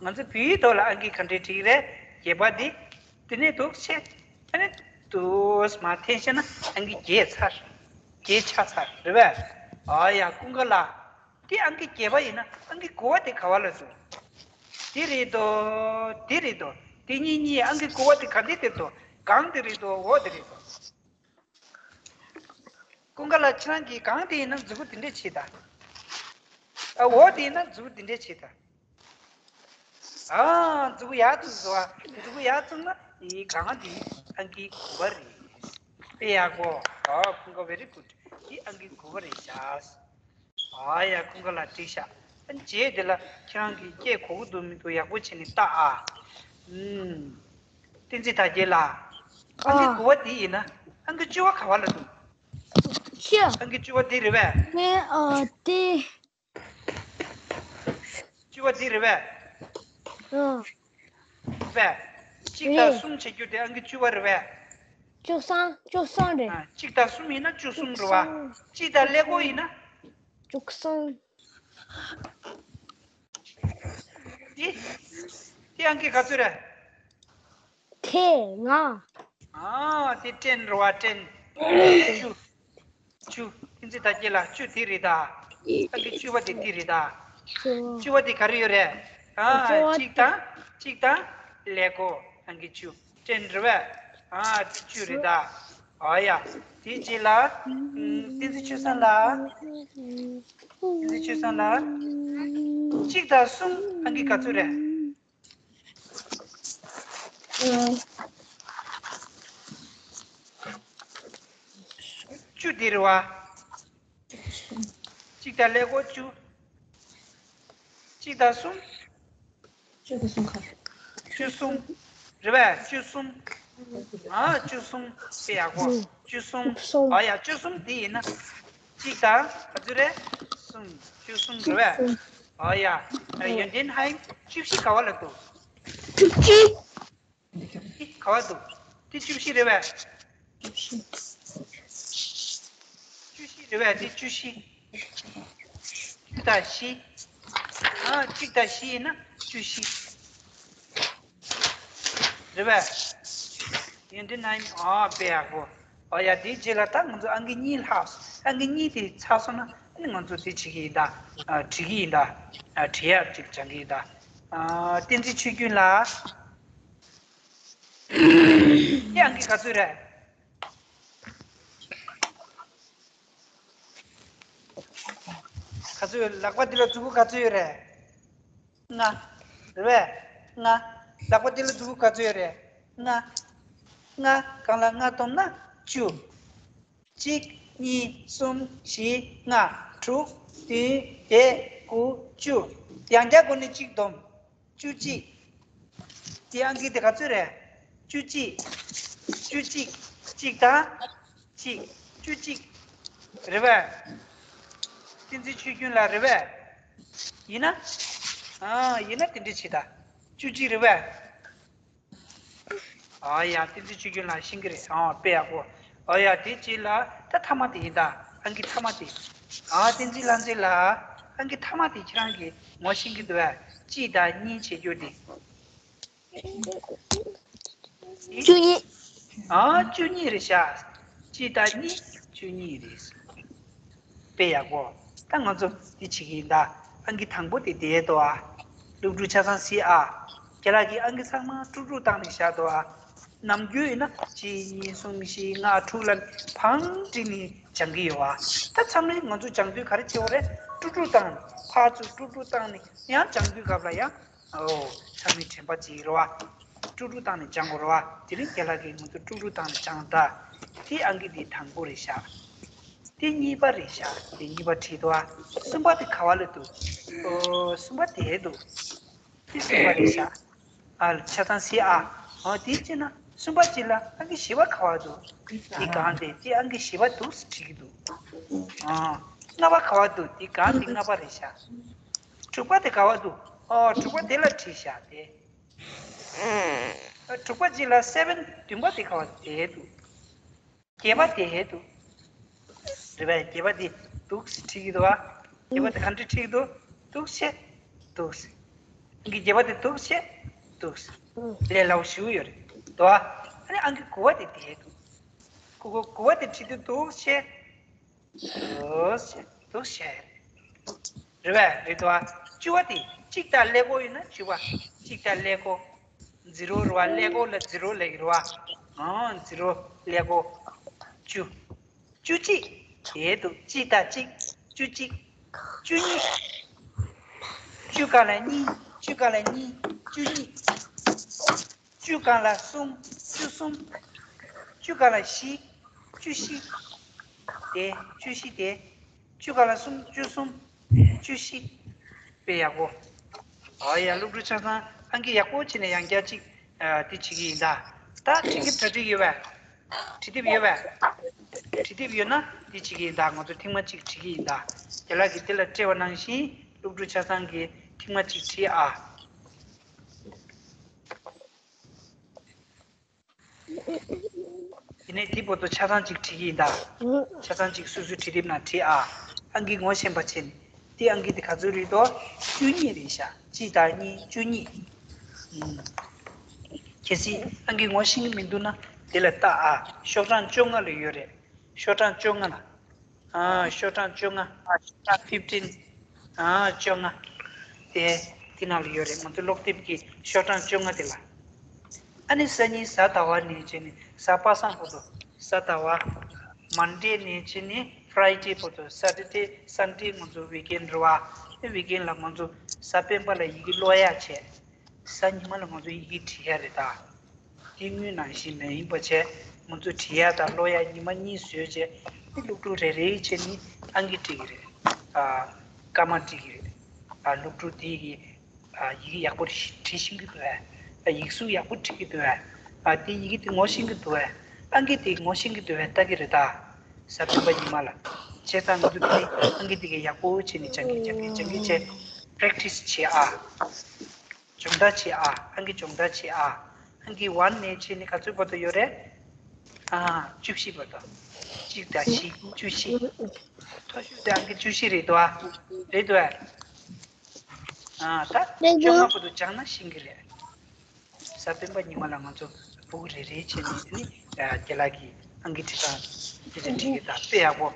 ང་ཚོ་བོད་ཡིག་ཐོག་ལ་ཨང་ཀི་ག་འདྲས་བྲིས་ཀྱི་རེད། བརྒྱད་པ་དེ། དེ་ནས་འདུག་བྱས། ཨ་ནི་འདུག་མར་འཐེན་བྱས་ན་ཨང་ཀི་བརྒྱད་ཚར། བརྒྱད་ཆགས་ཚར། རེད་པས། ཨ་ཡ། ཀུན་དགའ་ལགས། དེ་ཨང་ཀི་བརྒྱད་པ་ཡིན་ན་ཨང་ཀི་དགུ་པ་དེ་ག་བ་ལ་འདུག་དེ་རེད་དོ། དེ་རེད་དོ། དེ་གཉིས་གཉིས་ཨང་ཀི་དགུ་པ་དེ་ག་འདྲས་དེ་རེད་དོ། སྒང་དེ་རེད་དོ། འོག་དེ་རེད་དོ། ཀུན་དགའ་ལགས། ཁྱེད་རང་གིས་སྒང་དེ་ཡིན་ན་མཛུབ་གུ་དེ་འདྲས་བྱེད་ད། ཨ། འོག་དེ་ཡིན་ན་མཛུབ་གུ་དེ་འདྲས་བྱེད་ད། ཨ། མཛུབ་གུ་ཡར་བཙུགས་སོང་། མཛུབ་གུ་ཡར་བཙུགས་ན་ཡི་སྒང་དེ་ཨང་ཀི་དགུ་པ་རེད། དཔེ་ཡག་པོ། ཨ། ཀུན་དགའ། very good། འདི་ཨང་ཀི་དགུ་པ་རེད་ཤག་ཨ་ཡ། ཀུན་དགའ་ལགས་འགྲིག་ཤག་ཨ། རྗེས་དེ་ལ་ཁྱེད་རང་གིས་སྐད་གོ་གི་འདུག་མི་འདུག་ཡག་པོ་བྱས་ནས་བལྟ་ཨ། ཨུམ། བསྟན་འཛིན་དར་རྒྱས་ལགས། ཨང་ཀི་ཨ། དགུ་པ་འདི་ཡིན་ན་ཨང་ཀི་བཅུ་པ་ག་བ་ལ་འདུག་ཤི། ཨང་ཀི་བཅུ་པ་འདི་རེད་པས། ངས་ཨ་དེ། བཅུ་པ་འདི་རེད་པས། ཨ། པས། གཅིག་དང་རེད། གསུམ་བྱེད་རྒྱུ་དེ་ཨང་ཀི་བཅུ་པ་རེད་པས། བཅུ་གསུམ། བཅུ་གསུམ་རེད། ཨ། གཅིག་དང་གསུམ་ཡིན་ན་བཅུ་གསུམ་རེད་པ། བཅུ་གསུམ། གཅིག་དང་ཀླད་ཀོར་ཡིན་ན། བཅུ་གསུམ། དེ། དེ་ཨང་ཀི་ག་ཚོད་རེད། དེ་ལྔ། ཨ། དེ་ཏྲེན་རེད་པ། ཏྲེན། བཅུ། བཅུ། བསྟན་འཛིན་དར་རྒྱས་ལགས། བཅུ་དེ་རེད་ད། ཨང་ཀི་བཅུ་པ་དེ་དེ་རེད་ད། བཅུ། བཅུ་པ་དེ་ག་རེ་ཡོད་རེད། ཨ། བཅུ་པ། གཅིག་དང་། གཅིག་དང་། ཀླད་ཀོར། ཨང་ཀི་བཅུ། ཏྲེན་རེད་པས། ཨ། དེ་བཅུ་རེད་ད། ཨ་ཡ། དེ་རྗེས་ལ། ཨུམ། བསྟན་འཛིན་ཆོས་བཟང་ལགས། བསྟན་འཛིན་ཆོས་བཟང་ལགས། གཅིག་དང་གསུམ་ཨང་ཀི་ག་ཚོད་རེད། ཨུམ། བཅུ་དེ་རེད་པ། གཅིག་དང་ཀླད་ཀོར་བཅུ། གཅིག་དང་གསུམ། བཅུ་དང་གསུམ་ག་རེ། བཅུ་གསུམ། རེད་པས། བཅུ་གསུམ། ཨ། བཅུ་གསུམ། དཔེ་ཡག་པོ། བཅུ་གསུམ། བཅུ་གསུམ། ཨ་ཡ། བཅུ་གསུམ་དེ་ཡིན་ན། གཅིག་དང་ག་ཚོད་རེད། གསུམ། བཅུ་གསུམ་རེད་པས། ཨ་ཡ། ཡོན་ཏན་ཧན། བཅུ་བཞི་ག་བ་ལ་འདུག་བཅུ་བཞི། འདི་ག་བ་འདུག་འདི་བཅུ་བཞི་རེད་པས། བཅུ་བཞི་རེད་པས། འདི་བཅུ་བཞི། བཅུ་ དང་བཞི། ཨ་གཅིག་དང་བཞི་ཡིན་ན་བཅུ་བཞི། རེད་པས། ཡོན་ཏན་ཨ་ནི་ཨ་དཔེ་ཡག་པོ། ཨོ་ཡ་དེའི་རྗེས་ལ་ད་ང་ཚོ་ཨང་ཀི་གཉིས་ལྷག་སོང་། ཨང་ཀི་གཉིས་དེ་ཚར་སོང་ན་ཨ་ནི་ང་ཚོ་དེ་བྱེད་ཀྱི་ཡིན་ད། ཨ་བྲིས་ཀྱི་ཡིན་ད། ཨ་བྲིས་ཡག་ཅིག་སྦྱང་གི་ཡིན་ད། ཨ་བསྟན་འཛིན་ཆོས་ཀུན་ལགས། དེ་ཨང་ཀི་ག་ཚོད་རེད། ག་ཚོད་ཡོད། ལག་པ་འདི་ལ་མཛུབ་གུ་ག་ཚོད་ཡོད་རེད། ལྔ། རེད་པས། ལྔ། ལག་པ་འདི་ལ་མཛུབ་གུ་ག་ཚོད་ཡོད་རེད། ལྔ། ལྔ་གང་ལ་ལྔ་བསྡོམས་ན་བཅུ། གཅིག་གཉིས། གསུམ། བཞི། ལྔ། དྲུག་བདུན། བརྒྱད། དགུ། བཅུ། ཡང་བསྐྱར་སྒོ་ནས་གཅིག་བསྡོམས། བཅུ་གཅིག། དེ་ཨང་ཀི་དེ་ག་ཚོད་རེད། བཅུ་གཅིག། བཅུ་གཅིག། གཅིག་དང་། གཅིག། བཅུ་གཅིག། རེད་པས། བསྟན་འཛིན་ཆོས་ཀུན་ལགས། རེད་པས། ཡིན་ན། ཨ་ཡིན་ན་དེ་འདྲ་བྱེད་ད། བཅུ་གཅིག་རེད་པས། ཨ་ཡ་བསྟན་འཛིན་ཆོས་ཀུན་ལགས་ཤེས་ཀྱི་རེད། ཨ་དཔེ་ཡག་པོ། ཨ་ཡ་དེ་རྗེས་ལ་ད་མཐའ་མ་དེ་ཡིན་ད། ཨང་ཀི་མཐའ་མ་དེ། ཨ་བསྟན་འཛིན་ལྷ་མཛེས་ལགས། ཨང་ཀི་མཐའ་མ་དེ་ཁྱེད་རང་གིས་ངོ་ཤེས་ཀྱི་འདུག་པས། གཅིག་དང་གཉིས་བྱེད་རྒྱུ་དེ། བཅུ་གཉིས། ཨ་བཅུ་གཉིས་རེད་ཤག་གཅིག་དང་གཉིས་བཅུ་གཉིས་རེད། དཔེ་ཡག་པོ། ད་ང་ཚོ་འདི་བྱེད་ཀྱི་ཡིན་ད། ཨང་ཀི་དང་པོ་དེ་བསྡད་འདུག་ཨ། སློབ་ཕྲུག་ཆ་ཚང་གཟིགས་ཨ། རྒན་ལགས་ཀྱིས་ཨང་ཀི་ཚང་མ་དཀྲུག་དཀྲུག་བཏང་ནས་བཞག་འདུག་ཨ། ནམ་རྒྱུན་ཡིན་ན་གཅིག་གཉིས་གསུམ་བཞི་ལྔ་དྲུག་ལ་བང་བསྒྲིགས་ནས་སྦྱང་གི་ཡོད་ཨ། ད་མཚམས་རེ་ང་ཚོ་སྦྱང་དུས་ག་རེ་བྱེད་དགོས་རེད། དཀྲུག་དཀྲུག་བཏང་ནས་ཕར་ཚུར་དཀྲུག་དཀྲུག་བཏང་ནས་ཡང་སྦྱང་དུས་སྐབས་ལ་ཡང་། ཨོ། ཚང་མས་དྲན་པ་བརྗེད་རོགས། དཀྲུག་དཀྲུག་བཏང་ནས་སྦྱང་དགོས་རོགས། དེ་རིང་རྒན་ལགས་ཀྱིས་ང་ཚོ་དཀྲུག་དཀྲུག་བཏང་ནས་སྦྱང་ད། དེ་ཨང་ཀི་དེ་དང་པོ་རེད་ཤག་དེ་གཉིས་པ་རེད་ཤག་དེ་གཉིས་པ་བྲིས་འདུག་ཨ། གསུམ་པ་དེ་ག་བ་ལ་འདུག་ཨོ། གསུམ་པ་དེ་འདུག་དེ་གསུམ་པ་རེད་ཤག་ཨ་ལ་ཆ་ཚང་གཟིགས་ཨ། ཨོ་དེ་བྱས་ན་གསུམ་པ་གཅིག་ལ་ཨང་ཀི་བཞི་པ་ག་བ་འདུག་དེ་གང་དེ་དེ་ཨང་ཀི་བཞི་པ་འདུག་བྲིས་ཀྱི་འདུག་ཨ། ལྔ་པ་ག་བ་འདུག་དེ་གང་དེ་ལྔ་པ་རེད་ཤག་དྲུག་པ་དེ་ག་བ་འདུག་ཨོ་དྲུག་པ་དེ་ལ་བྲིས་ཤག་དེ། དྲུག་པ་གཅིག་ལ་སེ་བེན། བདུན་པ་དེ་ག་བ་དེ་འདུག་བརྒྱད་པ་དེ་འདུག་རེད་པས། བརྒྱད་པ་དེ་འདུག་སེ་བྲིས་ཀྱི་འདུག་བ། བརྒྱད་པ་དེ་ག་འདྲ་བྲིས་ཀྱི་འདུག་འདུག་སེ། འདུག་སེ། ཨང་ཀི་བརྒྱད་པ་དེ་འདུག་སེ། འདུག་སེ། ལས་སླ་བོ་ཞེ་པོ་ཡོད་རེད་འདུག་བ། ཨ་ནི་ཨང་ཀི་དགུ་པ་དེ་དེ་འདུག་དགུ་པ་དགུ་པ་དེ་བྲིས་དུས་འདུག་སེ། འདུག་སེ། འདུག་སེ། རེད་པས། རེད་དོ། བཅུ་པ་དེ་གཅིག་དང་ཀླད་ཀོར་ཡིན་ན་བཅུ་པ། གཅིག་དང་ཀླད་ཀོར། ཛི་རོ་རེད་པ། ཀླད་ཀོར་ལ་ཛི་རོ་ལབ་ཀྱི་རེད་པ། ཨང་། ཛི་རོ། ཀླད་ཀོར། བཅུ། བཅུ་གཅིག་དེ་འདུག་གཅིག་དང་གཅིག་བཅུ་གཅིག་བཅུ་གཉིས། བཅུ་གང་ལ་གཉིས། བཅུ་གང་ལ་གཉིས། བཅུ་གཉིས། བཅུ་གང་ལ་གསུམ། བཅུ་གསུམ། བཅུ་གང་ལ་བཞི། བཅུ་བཞི། དེ་བཅུ་བཞི་དེ། བཅུ་གང་ལ་གསུམ། བཅུ་གསུམ། བཅུ་བཞི། དཔེ་ཡག་པོ། ཨ་ཡ། སློབ་ཕྲུག་ཆ་ཚང་ཨང་ཀི་ཡག་པོ་བྱས་ནས་ཡང་བསྐྱར་ཅིག་ཨ། དེ་བྱེད་ཀྱི་ཡིན་ད། ད་བྲིས་ཀྱི་གྲ་སྒྲིག་ཡོད་པས། བྲིས་དེབ་ཡོད་པས། བྲིས་དེབ་ཡོད་ན་དེ་བྱེད་ཀྱི་ཡིན་ད། ང་ཚོ་ཐེངས་མ་གཅིག་བྲིས་ཀྱི་ཡིན་ད། རྒན་ལགས་ཀྱིས་དེ་ལ་སྤྲད་པ་ནང་བཞིན་སློབ་ཕྲུག་ཆ་ཚང་གིས་ཐེངས་མ་གཅིག་བྲིས་ཨ། དེ་ནས་དེ་བར་དུ་ཆ་ཚང་གཅིག་བྲིས་ཀྱི་ཡིན་ད། ཆ་ཚང་གཅིག་སོ་སོའི་བྲིས་དེབ་ནང་བྲིས་ཨ། ཨང་ཀི་ངོ་ཤེས་པ་བྱས་ནས། དེ་ཨང་ཀི་དེ་ག་ཚོད་རེད་དོ། བཅུ་གཉིས་རེད་ཤག་གཅིག་དང་གཉིས་བཅུ་གཉིས། ཨུམ། གལ་སྲིད་ཨང་ཀི་ངོ་ཤེས་ཀྱི་མི་འདུག་ན་དེ་ལ་ལྟ་ཨ། ཤོག་གྲངས་བཅོ་ལྔ་ལ་ཡོད་རེད། ཤོག་གྲངས་བཅོ་ལྔ་ལ། ཨ། ཤོག་གྲངས་བཅོ་ལྔ། ཨ། ཤོག་གྲངས་ཕིབ་ཊིན། ཨ། བཅོ་ལྔ། དེ་དེ་ནང་ལ་ཡོད་རེད། ང་ཚོ་ཀློག་དེབ་ཀྱི་ཤོག་གྲངས་བཅོ་ལྔ་དེ་ལ། ཨ་ནི་སང་ཉིན་གཟའ་ཟླ་བ་ནས་བྱས་ནས་གཟའ་པ་སངས་བར་དུ། གཟའ་ཟླ་བ། མན་ཌེ་ནས་བྱས་ནས་ཕ་རའི་ཌེ་བར་དུ། སེ་ཊར་ཌེ། སན་ཌེ་ང་ཚོ་ཝིག་ཨེན་ཌི་རེད་པ། ཨ་ནི་ཝིག་ཨེན་ཌི་ལ་ང་ཚོ་གཟའ་སྤེན་པ་ལ་ཡི་གེ་ཀློག་ཡག་བྱས། གཟའ་ཉི་མ་ལ་ང་ཚོ་ཡི་གེ་བྲིས་ཡག་རེད་ད། དེ་སྔོན་ནང་བཞིན་མ་ཡིན་པ་བྱས། ང་ཚོ་བྲིས་ཡག་དང་ཀློག་ཡག་ཉི་མ་གཉིས་བཟོས་བྱས། ཨ་ནི་སློབ་ཕྲུག་རེ་རེའི་ཆེད་ནས་ཨང་ཀི་སྤྲད་ཀྱི་རེད། ཨ། སྐར་མ་སྤྲད་ཀྱི་རེད། ཨ། སློབ་ཕྲུག་དེ་གིས། ཨ། ཡི་གེ་ཡག་པོ་བྲིས་ཤེས་ཀྱི་འདུག་གས། ཨ། ཡིག་གཟུགས་ཡག་པོ་བྲིས་ཀྱི་འདུག་གས། ཨ། དེ་ཡི་གེ་དེ་ངོ་ཤེས་ཀྱི་འདུག་གས། ཨང་ཀི་དེ་ངོ་ཤེས་ཀྱི་འདུག་གས་ལྟ་གི་རེད་ད། གཟའ་སྤེན་པ་ཉི་མ་ལ། བྱས་ཙང་ང་ཚོ་དེ་ཨང་ཀི་དེ་ག་ཡག་པོ་བྱས་ནས་སྦྱང་གི་སྦྱང་གི་སྦྱང་གི་བྱས། པ་རེག་ཊི་སི་བྱེད་ཨ། སྦྱོང་བརྡར་བྱེད་ཨ། ཨང་ཀི་སྦྱོང་བརྡར་བྱེད་ཨ། ཨང་ཀི་ཝན་ནས་བྱས་ནས་ག་ཚོད་བར་དུ་ཡོད་རེད། ཨ། བཅུ་བཞི་བར་དུ། བཅུ་ གཅིག་དང་བཞི་བཅུ་བཞི། མཐོ་ཤོས་དེ་ཨང་ཀི་བཅུ་བཞི་རེད་དོ། རེད་དོ། ཨ་ད་རེད་བཅོ་ལྔ་དོ། བར་དུ་སྦྱངས་ན་ཤེས་ཀྱི་རེད། གཟའ་སྤེན་པ་ཉི་མ་ལ་ང་ཚོ་སྤུ་གུ་རེ་རེ་བྱས་ནས་ནི་རྒན་ལགས་ཀྱིས་ཨང་ཀི་བྲིས་སྟངས་དེ་འདྲ་བྲིས་ཀྱི་ད་དཔེ་ཡག་པོ།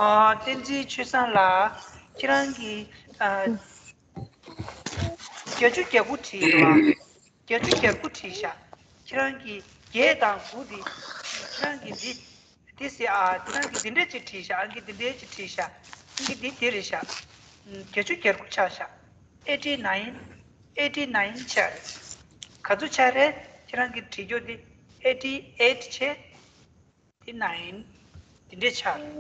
ཨ་བསྟན་འཛིན་ཆོས་བཟང་ལགས་ཁྱེད་རང་གིས་ཨ་བརྒྱད་ཅུ་གྱ་དགུ་བྲིས་འདུག་ཨ། བརྒྱད་ཅུ་གྱ་དགུ་བྲིས་ཤག་ཁྱེད་རང་གིས་བརྒྱད་དང་དགུ་འདི་ཁྱེད་རང་གིས་འདི་འདི་ཟེར་ཨ། ཁྱེད་རང་གིས་འདི་འདྲས་ཅིག་བྲིས་ཤག་ཨང་ཀི་འདི་འདྲས་ཅིག་བྲིས་ཤག་ཨང་ཀི་འདི་འདི་རེད་ཤག་བརྒྱད་ཅུ་གྱ་དགུ་ཆགས་ཤག eighty nine, eighty nine ཆགས་རེད། ག་ཚོད་ཆགས་རེད། ཁྱེད་རང་གིས་བྲིས་རྒྱུ་འདི་eighty eight བྱས། འདི་nine འདི་འདྲས་ཆགས་རེད།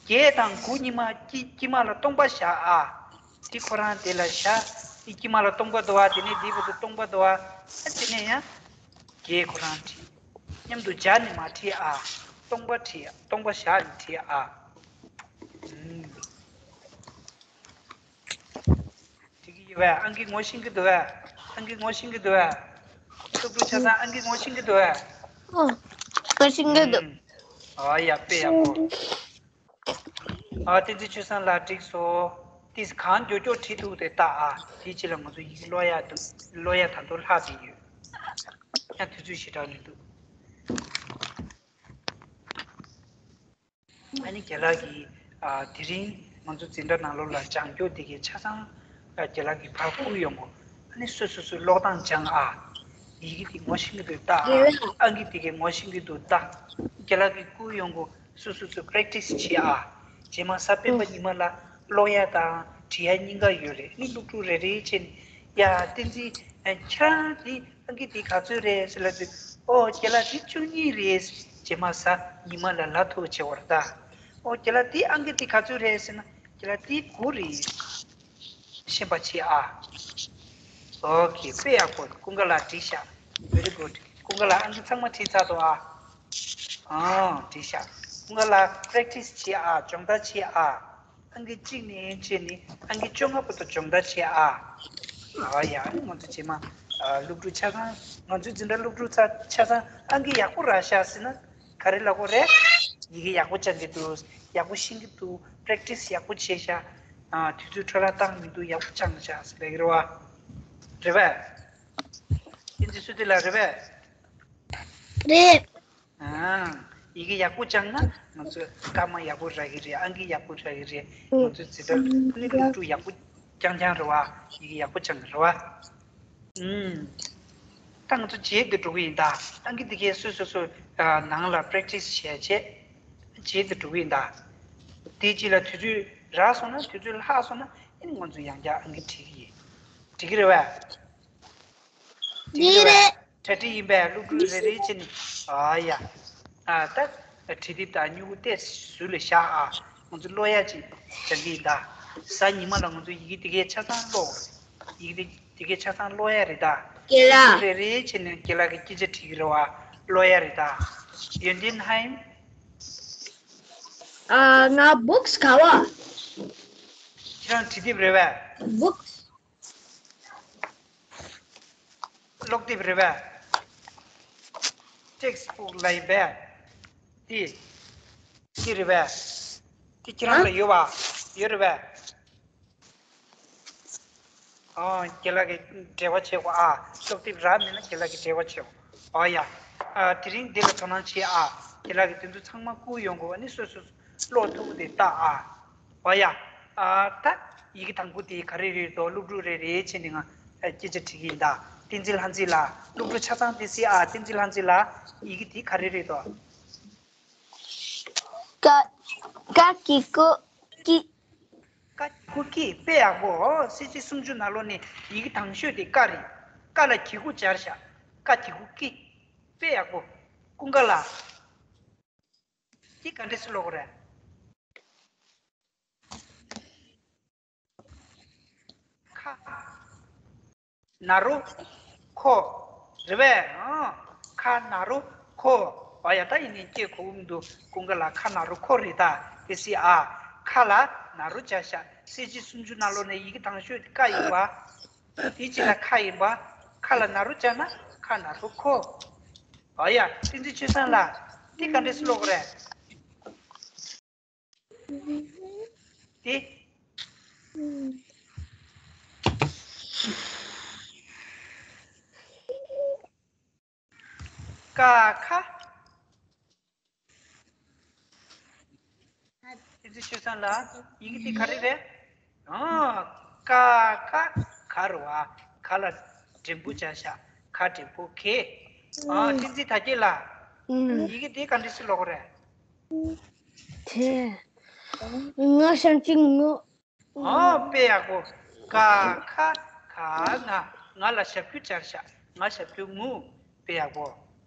བརྒྱད་དང་དགུ་གཉིས་མ་དཀྱིལ་དཀྱིལ་མ་ལ་སྟོང་པ་བཞག་ཨ། འདི་ཁོ་རང་དེ་ལ་བཞག་འདི་དཀྱིལ་མ་ལ་སྟོང་པ་འདུག་ཨ། དེ་ནས་འདི་བར་དུ་སྟོང་པ་འདུག་ཨ། ཨ་དེ་ནས་ཡང་བརྒྱད་ཁོ་རང་བྲིས། མཉམ་དུ་སྦྱར་ནས་མ་བྲིས་ཨ། སྟོང་པ་བྲིས་ཨ། སྟོང་པ་བཞག་ནས་བྲིས་ཨ། ཨུམ། འགྲིག་གི་ཡོད་པས། ཨང་ཀི་ངོ་ཤེས་ཀྱི་འདུག་པས། ཨང་ཀི་ངོ་ཤེས་ཀྱི་འདུག་པས། སློབ་ཕྲུག་ཆ་ཚང་ཨང་ཀི་ངོ་ཤེས་ཀྱི་འདུག་པས། ཨོ། ངོ་ཤེས་ཀྱི་འདུག་ཨུམ། ཨ་ཡ་དཔེ་ཡག་པོ། ཨ་བསྟན་འཛིན་ཆོས་བཟང་ལགས་འགྲིག་སོང་། ཏིས་གང་མགྱོགས་མགྱོགས་བྲིས་ཐུབ་དེ་ལྟ་ཨ། དེའི་རྗེས་ལ་ང་ཚོ་ཡི་གེ་ཀློག་ཡག་འདུག་ཀློག་ཡག་ད་དུང་ལྷག་བསྡད་ཡོད། ཡང་དུས་ཚོད་ཞེ་དྲག་མི་འདུག་ཨ་ནི་རྒན་ལགས་ཀྱིས་ཨ་དེ་རིང་ང་ཚོ་འཛིན་གྲྭ་ནང་ལོགས་ལ་སྦྱང་སྐྱོར་དེ་གའི་ཆ་ཚང་ཨ་རྒན་ལགས་ཀྱིས་ཕར་བསྐུར་ཡོང་གོ་ཨ་ནི་སོ་སོ་སོ་ཀློག་སྟངས་སྦྱང་ཨ། ཡི་གེ་དེ་ངོ་ཤེས་ཀྱི་འདུག་ལྟ་ཨ། རྒན་ལགས། ཨང་ཀི་དེ་གའི་ངོ་ཤེས་ཀྱི་འདུག་ལྟ། རྒན་ལགས་ཀྱིས་བསྐུར་ཡོང་གོ་སོ་སོ་སོ་པེ་རེག་ཊི་སི་བྱེད་ཨ། རྗེས་མ་གཟའ་སྤེན་པ་ཨུ། ཉི་མ་ལ་ཀློག་ཡ་དང་བྲིས་ཡ་གཉིས་ཀ་ཡོད་རེད། ཨ་ནི་སློབ་ཕྲུག་རེ་རེ་བྱས་ནས་ཡ་བསྟན་འཛིན་ཨ་ཁྱེད་རང་དེ་ཨང་ཀི་དེ་ག་ཚོད་རེད་ཟེར་ལབ་དུས། ཨོ་རྒན་ལགས་དེ་བཅུ་གཉིས་རེད། རྗེས་མ་གཟའ་ཉི་མ་ལ་ལབ་ཐུབ་བྱེད་པར་གདའ། ཨོ་རྒན་ལགས་དེ་ཨང་ཀི་དེ་ག་ཚོད་རེད་ཟེར་ན། རྒན་ལགས་དེ་དགུ་རེད། ཤེས་པ་བྱེད་ཨ། ཨོ་ཁེ། དཔེ་ཡག་པོ། ཀུན་དགའ་ལགས་བྲིས་ཤག very good། ཀུན་དགའ་ལགས་ཨང་ཀི་ཚང་མ་བྲིས་ཚར་འདུག་ཨ། ཨང་བྲིས་ཤག་ཀུན་དགའ་ལགས་པེ་རེག་ཊི་སི་བྱེད་ཨ། སྦྱོང་བརྡར་བྱེད་ཨ། ཨང་ཀི་གཅིག་ནས་བྱས་ནས་ཨང་ཀི་བཅོ་ལྔ་བར་དུ་སྦྱོང་བརྡར་བྱེད་ཨ། ཨ་ཡ། ཨ་ནི་ང་ཚོ་རྗེས་མ་ཨ་སློབ་ཕྲུག་ཆ་ཚང་། ང་ཚོའི་འཛིན་གྲྭ་སློབ་ཕྲུག་ཚ་ཆ་ཚང་ཨང་ཀི་ཡག་པོ་རག་ཤག་ཟེར་ན་ག་རེ་ལབ་དགོས་རེད། ཡི་གེ་ཡག་པོ་སྦྱང་གི་འདུག་ཡག་པོ་ཤེས་ཀྱི་འདུག་པེ་རེག་ཊི་སི་ཡག་པོ་བྱས་ཤག་ཨ་དུས་ཚོད་འཕྲོ་བརླག་བཏང་མི་འདུག་ཡག་པོ་སྦྱངས་ཤག་ཟེར་ལབ་ཀྱི་རེད་བ། རེད་པས། ཨིན་ཇི་སུ་ཏི་ལ་རེད་པས། རེད། ཨང་། ཡི་གེ་ཡག་པོ་སྦྱངས་ན་ང་ཚོ་སྐར་མ་ཡག་པོ་རག་གི་རེད། ཨང་ཀི་ཡག་པོ་རག་གི་རེད། ང་ཚོ་འཛིན་གྲྭ་ནི་སློབ་ཕྲུག་ཡག་པོ་རྐྱང་རྐྱང་རེད་བ། ཡི་གེ་ཡག་པོ་སྦྱངས་རེད་བ། ཨུམ། ད་ང་ཚོ་རྗེས་དེ་འགྲོ་གི་ཡིན་ད། ཨང་ཀི་དེ་གས་སོ་སོ་སོ་ནང་ལ་པེ་རེག་ཊི་སི་བྱས་བྱས། རྗེས་དེ་འགྲོ་གི་ཡིན་ད། དེའི་རྗེས་ལ་དུས་ཚོད་རག་སོང་ན། དུས་ཚོད་ལྷག་སོང་ན་ཨ་ནི་ང་ཚོ་ཡང་བསྐྱར་ཨང་ཀི་བྲིས་ཀྱི་ཡིན། འགྲིག་གི་རེད་བས། འགྲིག་གི་རེད་བས། གྲ་སྒྲིག་ཡིན་པས། སློབ་ཕྲུག་རེ་རེ་བྱས་ནས། ཨ་ཡ། ཨ་ད། བྲིས་དེབ་དང་སྨྱུ་གུ་ཏོག་ཙམ་ཟུར་ལ་བཞག་ཨ། ང་ཚོ་ཀློག་ཡག་ཅིག་སྦྱང་གི་ཡིན་ད། གཟའ་ཉི་མ་ལ་ང་ཚོ་ཡི་གེ་དེ་གའི་ཆ་ཚང་ཀློག་ཡི་གེ་དེ་གའི་ཆ་ཚང་ཀློག་ཡག་རེད་ད། རྒན་ལགས། རེ་རེ་བྱས་ནས་རྒན་ལགས་ཀྱིས་སྐད་ཆ་དྲིས་ཀྱི་རེད་བ། ཀློག་ཡག་རེད་ད། ཡོན་ཏན་ཧའེ། ཨ། ང་བུག་སི་ག་བ། ཁྱེད་རང་བྲིས་དེབ་རེད་བས། བུག་སི། ཀློག་དེབ་རེད་པས། ཊེག་སི་བུག་ལབ་ཡིན་པས། དེ། དེ་རེད་པས། དེ་ཁྱེད་རང་ལ་ཡོད་པ། ཡོད་རེད་པས། ཨ། རྒན་ལགས་ཀྱིས་འབྲེལ་བ་བྱེད་དགོས་ཨ། ཀློག་དེབ་རག་མེད་ན་རྒན་ལགས་ཀྱིས་འབྲེལ་བ་བྱེད་དགོས། ཨ་ཡ། ཨ། དེ་རིང་འདི་ལ་དོ་སྣང་བྱེད་ཨ། རྒན་ལགས་ཀྱིས་དེ་ཚོ་ཚང་མ་བསྐུར་ཡོང་དགོས། ཨ་ནི་སོ་སོ་ཀློག་ཐུབ་དེ་ལྟ་ཨ། ཨོ་ཡ། ཨ་ད། ཡི་གེ་དང་པོ་དེ་ག་རེ་རེད་དོ། སློབ་ཕྲུག་རེ་རེ་བྱས་ནས་ང་སྐད་ཆ་དྲི་གི་ཡིན་ད། བསྟན་འཛིན་ལྷ་མཛེས་ལགས། སློབ་ཕྲུག་ཆ་ཚང་དེ་གཟིགས་ཨ། བསྟན་འཛིན་ལྷ་མཛེས་ལགས། ཡི་གེ་དེ་ག་རེ་རེད་དོ། ཀ། ཀ་གི་གུ་ཀི། ཀ་གི་གུ་ཀི། དཔེ་ཡག་པོ། གསལ་བྱེད་སུམ་ཅུ་ནང་ལོགས་ནས་ཡི་གེ་དང་ཤོས་དེ་ཀ་རེད། ཀ་ལ་གི་གུ་སྦྱར་བཞག་ཀ་གི་གུ་ཀི། དཔེ་ཡག་པོ། ཀུན་དགའ་ལགས། འདི་ག་འདྲས་སེ་ཀློག་དགོས་རེད། ཁ། ན་རོ། ཁོ། རེད་པས། ཨང་། ཁ་ན་རོ་ཁོ། ཨ་ཡ། ད་ཡིན་ནའི་སྐྱེ་གོ་འདུག་ཀུན་དགའ་ལགས། ཁ་ན་རོ་ཁོ་རེད་ད། དེ་སྲིད་ཨ། ཁ་ལ་ན་རོ་བྱ་ཤ། གསལ་བྱེད་སུམ་ཅུ་ནང་ལོགས་ནས་ཡི་གེ་དང་ཤོས་དེ་ཀ་ཡིན་པ། དེ་ཅི་ལ་ཁ་ཡིན་པ། ཁ་ལ་ན་རོ་བྱ་ན་ཁ་ན་རོ་ཁོ། ཨ་ཡ། བསྟན་འཛིན་ཆོས་བཟང་ལགས། འདི་ག་འདྲས་སེ་ཀློག་དགོས་རེད། ཏེ། ཀ་ཁ། བསྟན་འཛིན་ཆོས་བཟང་ལགས། ཡི་གེ་འདི་ག་རེ་རེད། ཨ། ཀ་ཁ་ག་རེད་བ། ག་ལ་འགྲེང་བུ་བྱས་ཤག་ག་འགྲེང་བུ་ག། ཨ། བསྟན་འཛིན་དར་རྒྱས་ལགས། ཡི་གེ་འདི་ག་འདྲ་སེ་ཀློག་དགོས་རེད། དེ། ང་ཞབས་ཀྱུ་ངུ། ཨོ། དཔེ་ཡག་པོ། ཀ་ཁ་ག་ང་། ང་ལ་ཞབས་ཀྱུ་སྦྱར་ཤག་ང་ཞབས་ཀྱུ་ངུ། དཔེ་ཡག་པོ།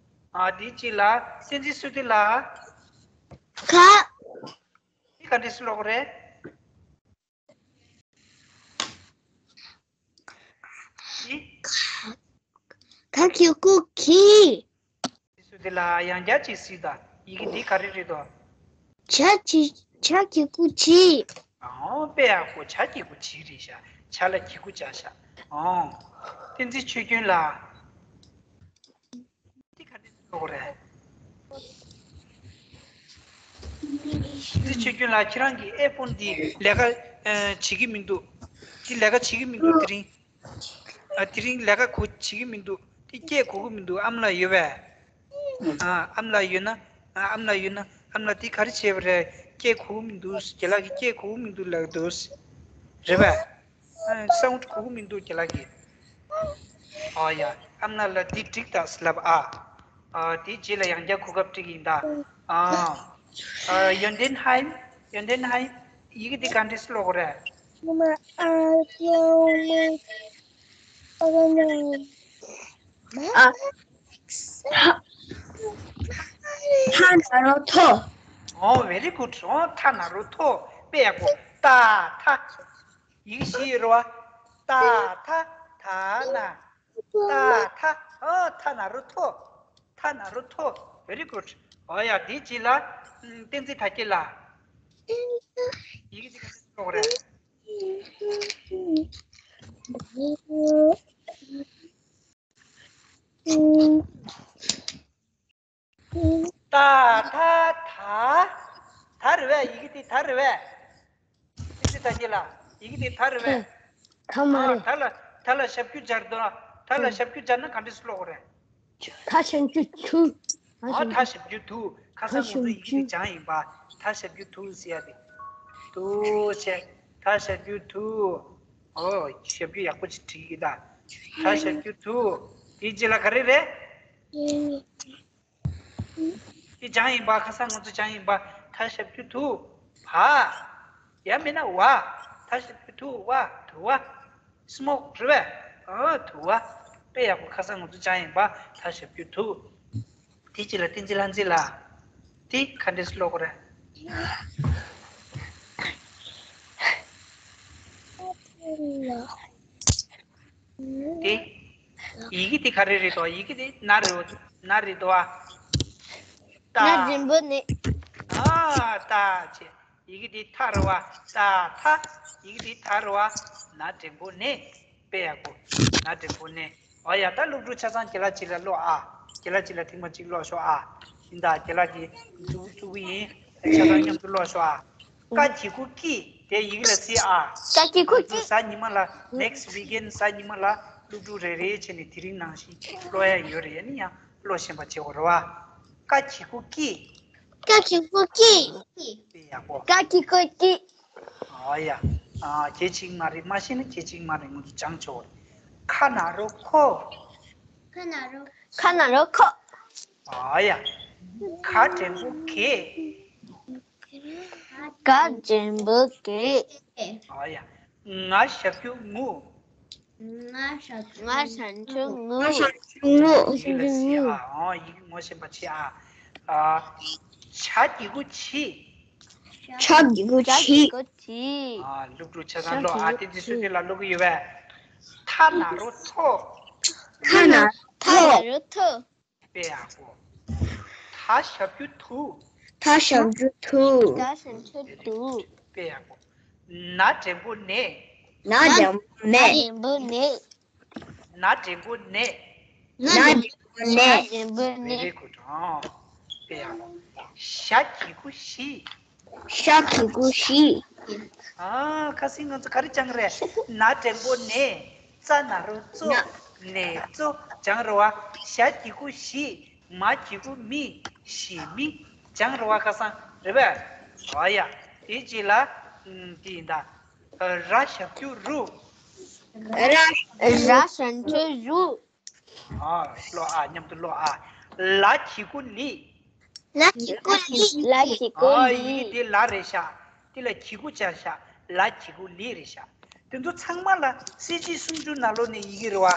ཨ། དེའི་རྗེས་ལ་བསྟན་འཛིན་བསོད་བདེ་ལགས། ག། འདི་ག་འདྲ་སེ་ཀློག་དགོས་རེད། འདི། ག་གི་གུ་གི། བསྟན་འཛིན་བསོད་བདེ་ལགས། ཡང་བསྐྱར་ཅིག་གཟིགས་དང་། ཡི་གེ་འདི་ག་རེ་རེད་དོ། ཇ་གི། ཇ་གི་གུ་ཇི། ཨོ། དཔེ་ཡག་པོ། ཇ་གི་གུ་ཇི་རེད་ཤག་ཇ་ལ་གི་གུ་བྱས་ཤག་ཨོ། བསྟན་འཛིན་ཆོས་སྐྱོན་ལགས། འདི་ག་འདྲ་ཀློག་དགོས་རེད། བསྟན་འཛིན་ཆོས་སྐྱོན་ལགས། ཁྱེད་རང་གི་ཨེ་ཕོན་འདི་ལས་ཀ་ཨ་བྱེད་ཀྱི་མི་འདུག་འདི་ལས་ཀ་བྱེད་ཀྱི་མི་འདུག་དེ་རིང་། ཨ། དེ་རིང་ལས་ཀ་གོ་བྱེད་ཀྱི་མི་འདུག་དེ་སྐད་གོ་གི་མི་འདུག་ཨ་མ་ལགས་ཡོད་པས། ཨ། ཨ་མ་ལགས་ཡོད་ན། ཨ། ཨ་མ་ལགས་ཡོད་ན། ཨ་མ་ལགས་དེ་ག་རེ་བྱས་པ་རེད། སྐད་གོ་གི་མི་འདུག་རྒན་ལགས་ཀྱིས་སྐད་གོ་གི་མི་འདུག་ལབ་འདུག་རེད་པས། ཨ། སའུན་ཌི་གོ་གི་མི་འདུག་རྒན་ལགས་ཀྱིས། ཨ་ཡ། ཨ་མ་ལགས་ལ་འདི་འགྲིག་ད་ལབ་ཨ། ཨ། དེའི་རྗེས་ལ་ཡང་བསྐྱར་གོ་སྐབས་སྤྲད་ཀྱི་ཡིན་ད། ཨ། ཨ། ཡོན་ཏན་ཧན། ཡོན་ཏན་ཧན། ཡི་གེ་འདི་ག་འདྲ་སེ་ཀློག་དགོས་རེད། ཨ། ཐ་ན་རོ་ཐོ། ཨོ། very good. ཨོ། ཐ་ན་རོ་ཐོ། དཔེ་ཡག་པོ། ཏ་ཐ། ཡིག་བཞི་ཡོད་རེད་བ། ཏ་ཐ་ཐ་ན། ཏ་ཐ། ཨོ། ཐ་ན་རོ་ཐོ། ཐ་ན་རོ་ཐོ། very good. ཨོ་ཡ། དེའི་རྗེས་ལ། ཨམ། བསྟན་འཛིན་དར་རྒྱས་ལགས། ཡི་གེ་འདི་ག་འདྲ་སེ་ཀློག་དགོས་རེད། ཏ་ཐ་ཐ། ད་རེད་པས། ཡི་གེ་འདི་ད་རེད་པས། བསྟན་འཛིན་དར་རྒྱས་ལགས། ཡི་གེ་འདི་ད་རེད་པས། ད་མ་ཨ། རེད། ད་ལ། ད་ལ་ཞབས་ཀྱུ་སྦྱར་དང་། ད་ལ་ཞབས་ཀྱུ་སྦྱར་ན་ག་འདྲ་སེ་ཀློག་དགོས་རེད། ད་ཞབས་ཀྱུ་དུ། ཨ། ད་ཞབས་ཀྱུ་དུ། ཁ་སང་ང་ཚོ་ཡི་གེ་འདི་སྦྱངས་ཡིན་པ། ད་ཞབས་ཀྱུ་དུ་ཟེར་ཡ་དེ། དུ་བྱས། ད་ཞབས་ཀྱུ་དུ། ཨོ། ཞབས་ཀྱུ་ཡག་པོ་ཞིག་བྲིས་ཀྱི་ད། ད་ཞབས་ཀྱུ་དུ། དེའི་རྗེས་ལ་ག་རེ་རེད། དེ་སྦྱངས་ཡིན་པ། ཁ་སང་ང་ཚོ་སྦྱངས་ཡིན་པ། ད་ཞབས་ཀྱུ་དུ་བ། ཡང་མིན་ན་བ། ད་ཞབས་ཀྱུ་དུ་བ། དུ་བ། སི་མོག་རེད་པས། ཨ། དུ་བ། དཔེ་ཡག་པོ། ཁ་སང་ང་ཚོ་སྦྱངས་ཡིན་པ། ད་ཞབས་ཀྱུ་དུ། དེ་རྗེས་ལ་བསྟན་འཛིན་ལྷ་མཛེས་ལགས། དེ་ག་འདྲ་སེ་ཀློག་དགོས་རེད། དེ། ཡི་གེ་དེ་ག་རེ་རེད་དོ། ཡི་གེ་དེ་ན་རེད་དོ། ན་རེད་དོ་ཨ། ཏ། ན་འགྲེང་བུ་ན། ཨ། ཏ་བྱས། ཡི་གེ་དེ་ཐ་རེད་བ། ཏ་ཐ། ཡི་གེ་དེ་ཐ་རེད་བ། ན་འགྲེང་བུ་ན། དཔེ་ཡག་པོ། ན་འགྲེང་བུ་ན། ཨོ་ཡ། ད་སློབ་ཕྲུག་ཆ་ཚང་རྒན་ལགས་གཅིག་ལ་ཀློག་ཨ། རྒན་ལགས་གཅིག་ལ་ཐེངས་མ་གཅིག་ཀློག་ཤོག་ཨ། ཡིན་ད། རྒན་ལགས་ཀྱིས་བཙུགས་བཙུགས་ཀྱི་ཡིན། ཆ་ཚང་མཉམ་དུ་ཀློག་ཤོག་ཨ། ཀ་གི་གུ་ཀི། དེ་ཡི་གེ་ལ་བརྩི་ཨ། ཀ་གི་གུ་ཀི། ང་ཚོ་གཟའ་ཉི་མ་ལ། next weekend གཟའ་ཉི་མ་ལ་སློབ་ཕྲུག་རེ་རེ་བྱས་ནས་དེ་རིང་ནང་བཞིན་ཀློག་ཡ་ཡོད་རེད། ཡ་ནི་ཡང་ཀློག་ཤེས་པ་བྱེད་དགོས་རེད་བ། ཀ་གི་གུ་ཀི། ཀ་གི་གུ་ཀི། དཔེ་ཡག་པོ། ཀ་གི་གུ་ཀི། ཨ་ཡ། ཨ། གལ་ཆེ་གི་མ་རེད། མ་ཤེས་ན་གལ་ཆེ་གི་མ་རེད། ང་ཚོ་སྦྱང་ཆོག་རེད། ཁ་ན་རོ་ཁོ། ཁ་ན་རོ། ཁ་ན་རོ་ཁོ། ཨ་ཡ། ག་འགྲེང་བུ་གེ། ག་འགྲེང་བུ་གེ། ཨ་ཡ། ང་ཞབས་ཀྱུ་ངུ། ང་ཞབས་ཀྱུ་ང་ཞབས་ཀྱུ་ངུ། ང་ཞབས་ཀྱུ་ངུ། ཡིག་ལ་བརྩི་ཨ། ཨོ། ཡིག་ངོ་ཤེས་པ་བྱེད་ཨ། ཨ། ཇ་གི་གུ་ཇི། ཇ་གི་གུ་ཇ་གི་ཇི། གུ་ཇི། ཨ། སློབ་ཕྲུག་ཆ་ཚང་ཀློག་ཨ། ཇ་གི་གུ་བསྟན་འཛིན་བསོད་བདེ་ལགས་ཀློག་གི་ཡོད་པས། ཐ་ན་རོ་ཐོ། ཐ་ན་ཐ་ན་རོ་ཐོ། དཔེ་ཡག་པོ། ད་ཞབས་ཀྱུ་དུ། ད་ཞབས་ཀྱུ་དུ། ད་ཞབས་ཀྱུ་དུ། དཔེ་ཡག་པོ། ན་འགྲེང་བུ་ན། ན་འགྲེང་བུ་ན། ན་འགྲེང་བུ་ན། ན་འགྲེང་བུ་ན། ན་འགྲེང་བུ་ན། ན་འགྲེང་བུ་ན། Very good. ཨོ། དཔེ་ཡག་པོ། ཞ་གི་གུ་ཞི། ཤ་གི་གུ་ཤི། ཨ། ཁ་སང་ང་ཚོ་ག་རེ་སྦྱངས་རེད། ན་འགྲེང་བུ་ནས། ཙ་ན་རོ་ཙོ། ན། ནས་ཙོ་སྦྱངས་རེད་བ། ཞ་གི་གུ་ཞི། མ་གི་གུ་མི། ཞི་མི། སྦྱངས་རེད་བ་ཁ་སང་། རེད་པས། ཨོ་ཡ། དེའི་རྗེས་ལ། ཨམ། དེ་ཡིན་ད། ར་ཞབས་ཀྱུ་རུ། ར། ར་ཞབས་ཀྱུ་རུ། ཨ། ཀློག་ཨ། མཉམ་དུ་ཀློག་ཨ། ལ་གི་གུ་ལི། ལ་གི་གུ་ལི། ལ་གི་གུ་ཨ། ལི། ཡི་གེ་དེ་ལ་རེད་ཤག་དེ་ལ་གི་གུ་སྦྱར་ཤག་ལ་གི་གུ་ལི་རེད་ཤག་དེ་ཚོ་ཚང་མ་ལ་གསལ་བྱེད་སུམ་ཅུ་ནང་ལོགས་ནས་ཡི་གེ་རེད་བ།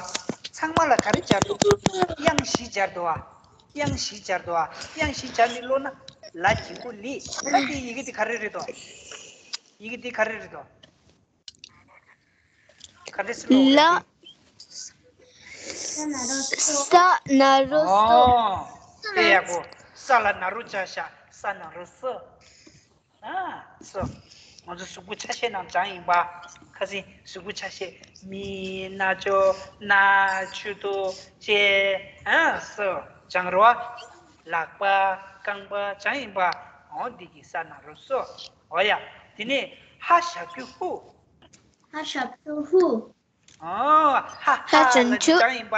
ཚང་མ་ལ་ག་རེ་སྦྱར་འདུག་དབྱངས་བཞི་སྦྱར་འདུག་བ། དབྱངས་བཞི་སྦྱར་འདུག་བ། དབྱངས་བཞི་སྦྱར་ནས་ཀློག་ན། ལ་གི་གུ་ལི། ད་དེ་ཡི་གེ་དེ་ག་རེ་རེད་དོ། ཡི་གེ་དེ་ག་རེ་རེད་དོ། ག་འདྲས་སེ་ཀློག་རེད། ལ། ས་ན་རོ་སོ། ཨོ། དཔེ་ཡག་པོ། ས་ལ་ན་རོ་སྦྱར་ཤག་ས་ན་རོ་སོ། ཨ། སོ། ང་ཚོ་གཟུགས་པོ་ཆ་ཤས་ནང་སྦྱངས་ཡིན་པ། ཁ་སང་གཟུགས་པོ་ཆ་ཤས། མི། རྣ་ཅོག་སྣ། མཆུ་ཏོ། ལྕེ། ཨ། སོ། སྦྱངས་རེད་བ། ལག་པ། རྐང་པ་སྦྱངས་ཡིན་པ། འོ་འདི་གི་ས་ན་རོ་སོ། འོ་ཡ། དེ་ནས་ཧ་ཞབས་ཀྱུ་ཧུ། ཧ་ཞབས་ཀྱུ་ཧུ། ཨོ། ཧ་ཧ་ཧ་ལ་ནི་ཅང་ཅུ། སྦྱངས་ཡིན་པ།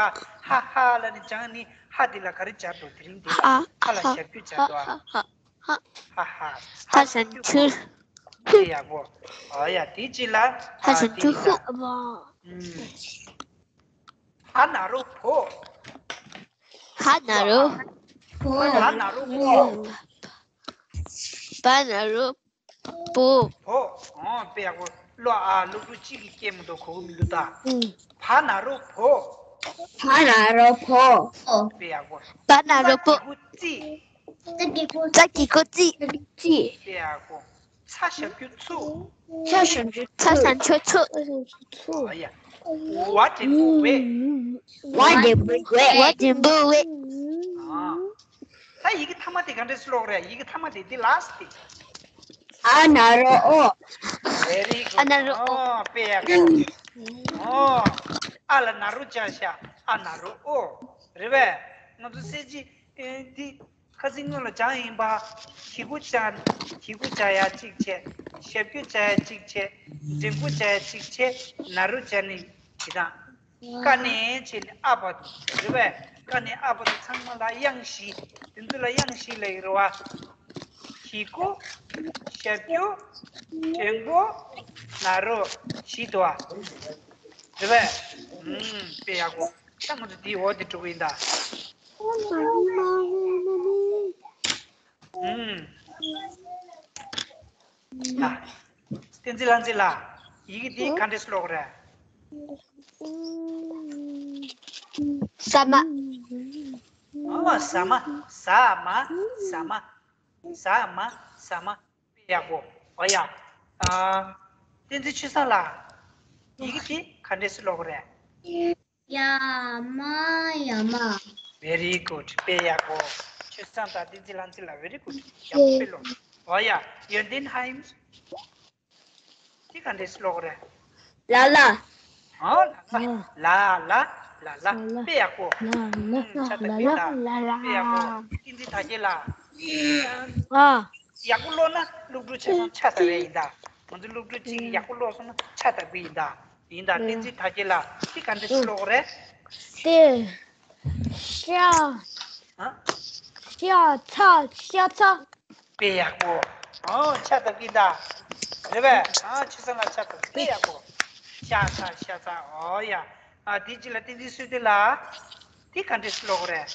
ཧ་ཧ་ལ་ནི་སྦྱངས་ནི། ཧ་འདི་ལ་ག་རེ་སྦྱར་འདུག་དེ་རིང་འདི་ལ་ཧ་ཧ་ལ་ཞབས་ཀྱུ་སྦྱར་འདུག་ཧ་ཧ་ཧ་ཧ། ཧ་ཧ། ཧ་ཧ་ཞབས་ཀྱུ་ཧུ། དེ་ཡག་པོ། ཨོ་ཡ། དེ་ཅི་ལ། ཧ་ཨ་ཞབས་ཀྱུ་དེ་ཧུ། ལ། ཨ་བ། ཨུམ། བ་ན་རོ་བོ། བ་ན་རོ། བ་ན་རོ་བོ། བ་ན་རོ། བོ། བོ། ཨོ། དཔེ་ཡག་པོ། ཀློག་ཨ། སློབ་ཕྲུག་གཅིག་གིས་སྐྱེལ་མི་འདུག་གོ་གི་མི་འདུག་ད། ཨུ། བ་ན་རོ་བོ། བ་ན་རོ་བོ། དཔེ་ཡག་པོ། བ་ན་རོ་བོ། ཙ་གི་གུ་ཙི། ཙ་གི་གུ་ཙི། ཙ་གི་གུ་ཙི། དཔེ་ཡག་པོ། ཚ་ཞབས་ཀྱུ་ཚུ། ཚ་ཞབས་ཀྱུ་ཚ་ཞབས་ཀྱུ་ཚུ། ཨོ་ཡ། བ་འགྲེང་བུ་ཝེ། བ་འགྲེང་བུ་ཝེ། བ་འགྲེང་བུ་ཝེ། ཨ། ད་ཡི་གེ་ཐ་མ་དེ་ག་འདྲས་སེ་ཀློག་རེད། ཡི་གེ་ཐ་མ་དེ་འདི་ལ་སི་ཏི། ཨ་ན་རོ་ཨོ། Very good. ཨ་ན་རོ་ཨོ། ཨོ། དཔེ་ཡག་པོ། ཨོ། ཨ་ལ་ན་རོ་སྦྱར་ཤག་ཨ་ན་རོ་ཨོ། རེད་པས། ང་ཚོ་གསལ་བྱེད་འདི་ཁ་སང་སྔོན་ལ་སྦྱངས་ཡིན་པ། གི་གུ་སྦྱར། གི་གུ་སྦྱར་ཡ་གཅིག་བྱས། ཞབས་ཀྱུ་སྦྱར་ཡ་གཅིག་བྱས། འགྲེང་བུ་སྦྱར་ཡ་གཅིག་བྱས། ན་རོ་སྦྱར་ནི་དེ་དང་། ཀ་ནས་བྱས་ནས་ཨ་བར་དུ། རེད་པས། ཀ་ནས་ཨ་བར་དུ་ཚང་མ་ལ་དབྱངས་བཞི། དེ་ཚོ་ལ་དབྱངས་བཞི་ལབ་ཀྱི་རེད་བ། གི་གུ། ཞབས་ཀྱུ། འགྲེང་བུ། ན་རོ། བཞི་འདུག་བ། རེད་པས། ཨུམ། དཔེ་ཡག་པོ། ད་ང་ཚོ་འདིའི་འོག་དེ་འགྲོ་གི་ཡིན་ད། ཨུམ། ཨ། བསྟན་འཛིན་ལྷ་འཛིན་ལགས། ཡི་གེ་འདི་ག་འདྲས་སེ་ཀློག་རེད། ཟ་མ། ཨ། ཟ་མ། ཟ་མ། ཟ་མ། ཟ་མ། ཟ་མ། དཔེ་ཡག་པོ། ཨོ་ཡ། ཨ། བསྟན་འཛིན་ཆོས་བཟང་ལགས། ཡི་གེ་འདི་ག་འདྲས་སེ་ཀློག་རེད། ཡ་མ། ཡ་མ། Very good. དཔེ་ཡག་པོ། ཆོས་བཟང་དང་བསྟན་འཛིན་ལྷ་འཛིན་ལགས། Very good. ཡག་པོ་དཔེ་ཀློག་ཨོ་ཡ། ཡོན་ཏན་ཧའེ། འདི་ག་འདྲས་སེ་ཀློག་རེད། ལ་ལ། ཨོ། ལ་ལ། ལ་ལ། ལ་ལ། དཔེ་ཡག་པོ། ལ་ལ། ཨུམ། ཆ་ལ་ལ། ལ་ལ། དཔེ་ཡག་པོ། བསྟན་འཛིན་དར་རྒྱས་ལགས། ཨ། ཡག་པོ་ཀློག་ན་སློབ་ཕྲུག་ཆ་ཚང་ཆ་ཚང་རེད་ཡིན་ད། ང་ཚོ་སློབ་ཕྲུག་གཅིག་གིས་ཡག་པོ་ཀློག་སོང་ན་ཆ་ཚང་གི་ཡིན་ད། ཡིན་ད། བསྟན་འཛིན་དར་རྒྱས་ལགས། འདི་ག་འདྲས་སེ་ཀློག་རེད། དེ། ཤ། ཨ། ཤ་ཚ། ཤ་ཚ། དཔེ་ཡག་པོ། ཨོ། ཆ་ཚང་གི་ཡིན་ད། རེད་པས། ཨ། ཆོས་བཟང་ལགས་ཆ་ཚང་། དཔེ་ཡག་པོ། ཤ་ཚ། ཤ་ཚ། ཨོ་ཡ། ཨ། འདི་གཅིག་ལ་བསྟན་འཛིན་བསོད་བདེ་ལགས། འདི་ག་འདྲས་སེ་ཀློག་རེད།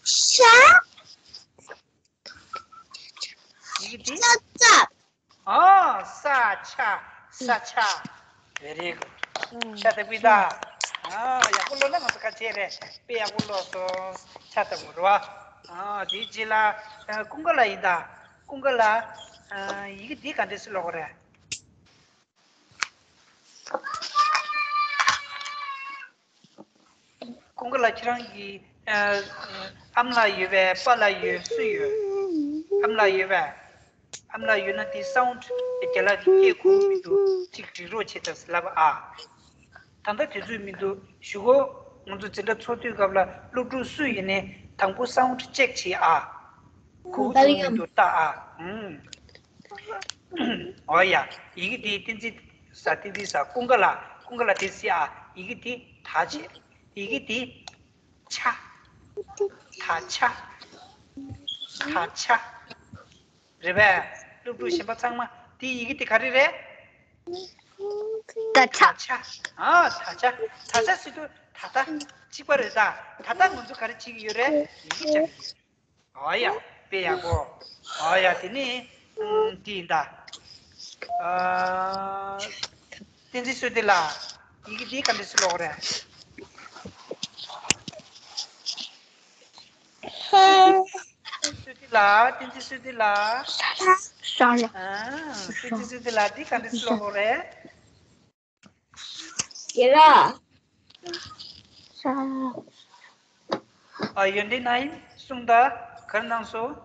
ཤ། ཡི་གེ་འདི། ཤ་ཚ། ཨོ། ས་ཆ། ས་ཆ། Very good. ཤ་ཚ་པི་ད། ཨ། ཡག་པོ་ཀློག་ན་ང་ཚོ་ཁ་ཆེ་རེད། དཔེ་ཡག་པོ་ཀློག་སོང་། ཤ་ཚ་པོ་རེད་བ། ཨ། དེའི་རྗེས་ལ། ཨ། ཀུན་དགའ་ལགས་ཡིན་ད། ཀུན་དགའ་ལགས། ཨ། ཡི་གེ་འདི་ག་འདྲས་སེ་ཀློག་རེད། ཀུན་དགའ་ལགས། ཁྱེད་རང་གི། ཨ། ཨ་མ་ལགས་ཡོད་པས། པཱ་ལགས་ཡོད། སུ་ཡོད། ཨ་མ་ལགས་ཡོད་པས། ཨ་མ་ལགས་ཡོད་ན་དེ་སའུན་ཌི་རྒྱ་ལགས་ཀྱིས་སྐད་གོ་གི་མི་འདུག་ཅིག་སྒྲིག་རོགས་བྱེད་ཐབས་ལབ་ཨ། ད་ལྟ་དུས་ཚོད་མི་འདུག་ཞུ་གོ། ང་ཚོ་འཛིན་གྲྭ་ཚོགས་དུས་སྐབས་ལ་སློབ་ཕྲུག་སུ་ཡིན་ནའི་དང་པོ་སའུན་ཌི་ཅེག་བྱེད་ཨ། ཁུ་ཚུ་མིང་དུ་བཏགས་ཨ། ཨུམ། འོ་ཡ། ཡི་གེ་དེ་བསྟན་འཛིན་ས་བསྟན་འཛིན་ས་ཀུན་དགའ་ལ་ཀུན་དགའ་ལ་དེ་སི་ཨ། ཡི་གེ་དེ་ད་ཆ། ཡི་གེ་དེ་ཆ། ད་ཆ། ད་ཆ། རེད་པས། སློབ་ཕྲུག་གཞན་པ་ཚང་མ་དེ་ཡི་གེ་དེ་ག་རེ་རེད། ད་ཆ། ད་ཆ། ཨ་ད་ཆ། ད་ཆ་ཟེར་དུས་ད་ལྟ་གཅིག་པ་རེད་ད། ད་ལྟ་ང་ཚོ་ག་རེ་བྱེད་ཀྱི་ཡོད་རེད། ཡི་གེ་སྦྱང་གི་ཡོད། ཨོ་ཡ། དཔེ་ཡག་པོ། ཨོ་ཡ། དེ་ནི་ཨུམ། འདི་ཡིན་ད། ཨ། བསྟན་འཛིན་བསོད་བདེ་ལགས། ཡི་གེ་འདི་ག་འདྲས་སེ་ཀློག་རེད། བསོད་བདེ་ལགས། བསྟན་འཛིན་བསོད་བདེ་ལགས། ཨ། བསྟན་འཛིན་བསོད་བདེ་ལགས། འདི་ག་འདྲས་སེ་ཀློག་རེད། ཡེ་ར། ཨ། ཡོན་ཏན་ན་ཡིན་གསུངས་ད། ག་རེ་གནང་སོང་།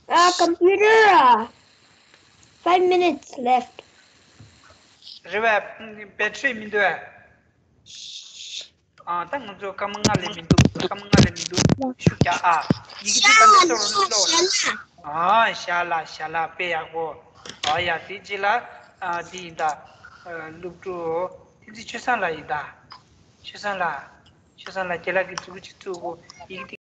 ཨ། computer ཨ། five minutes left. རེད་པས། battery མི་འདུག་ཨ། ཨ། ད་ང་ཚོ་སྐར་མ་ལྔ་ལས་མི་འདུག་སྐར་མ་ལྔ་ལས་མི་འདུག་ཤུགས་རྒྱག་ཨ། ཡི་གེ་འདི་ག་འདྲས་སེ་ཀློག་རེད། ཨ། ཞལ་ལག་ཞལ་ལག་དཔེ་ཡག་པོ། ཨ་ཡ། དེ་རྗེས་ལ་ཨ། འདི་ཡིན་ད། ཨ། སློབ་ཕྲུག་བསྟན་འཛིན་ཆོས་བཟང་ལགས་ཡིན་ད། ཆོས་བཟང་ལགས། ཆོས་བཟང་ལགས། རྒན་ལགས་ཀྱིས་མཛུབ་གུ་གཅིག་བཙུགས་གོ། ཡི་གེ་འདི།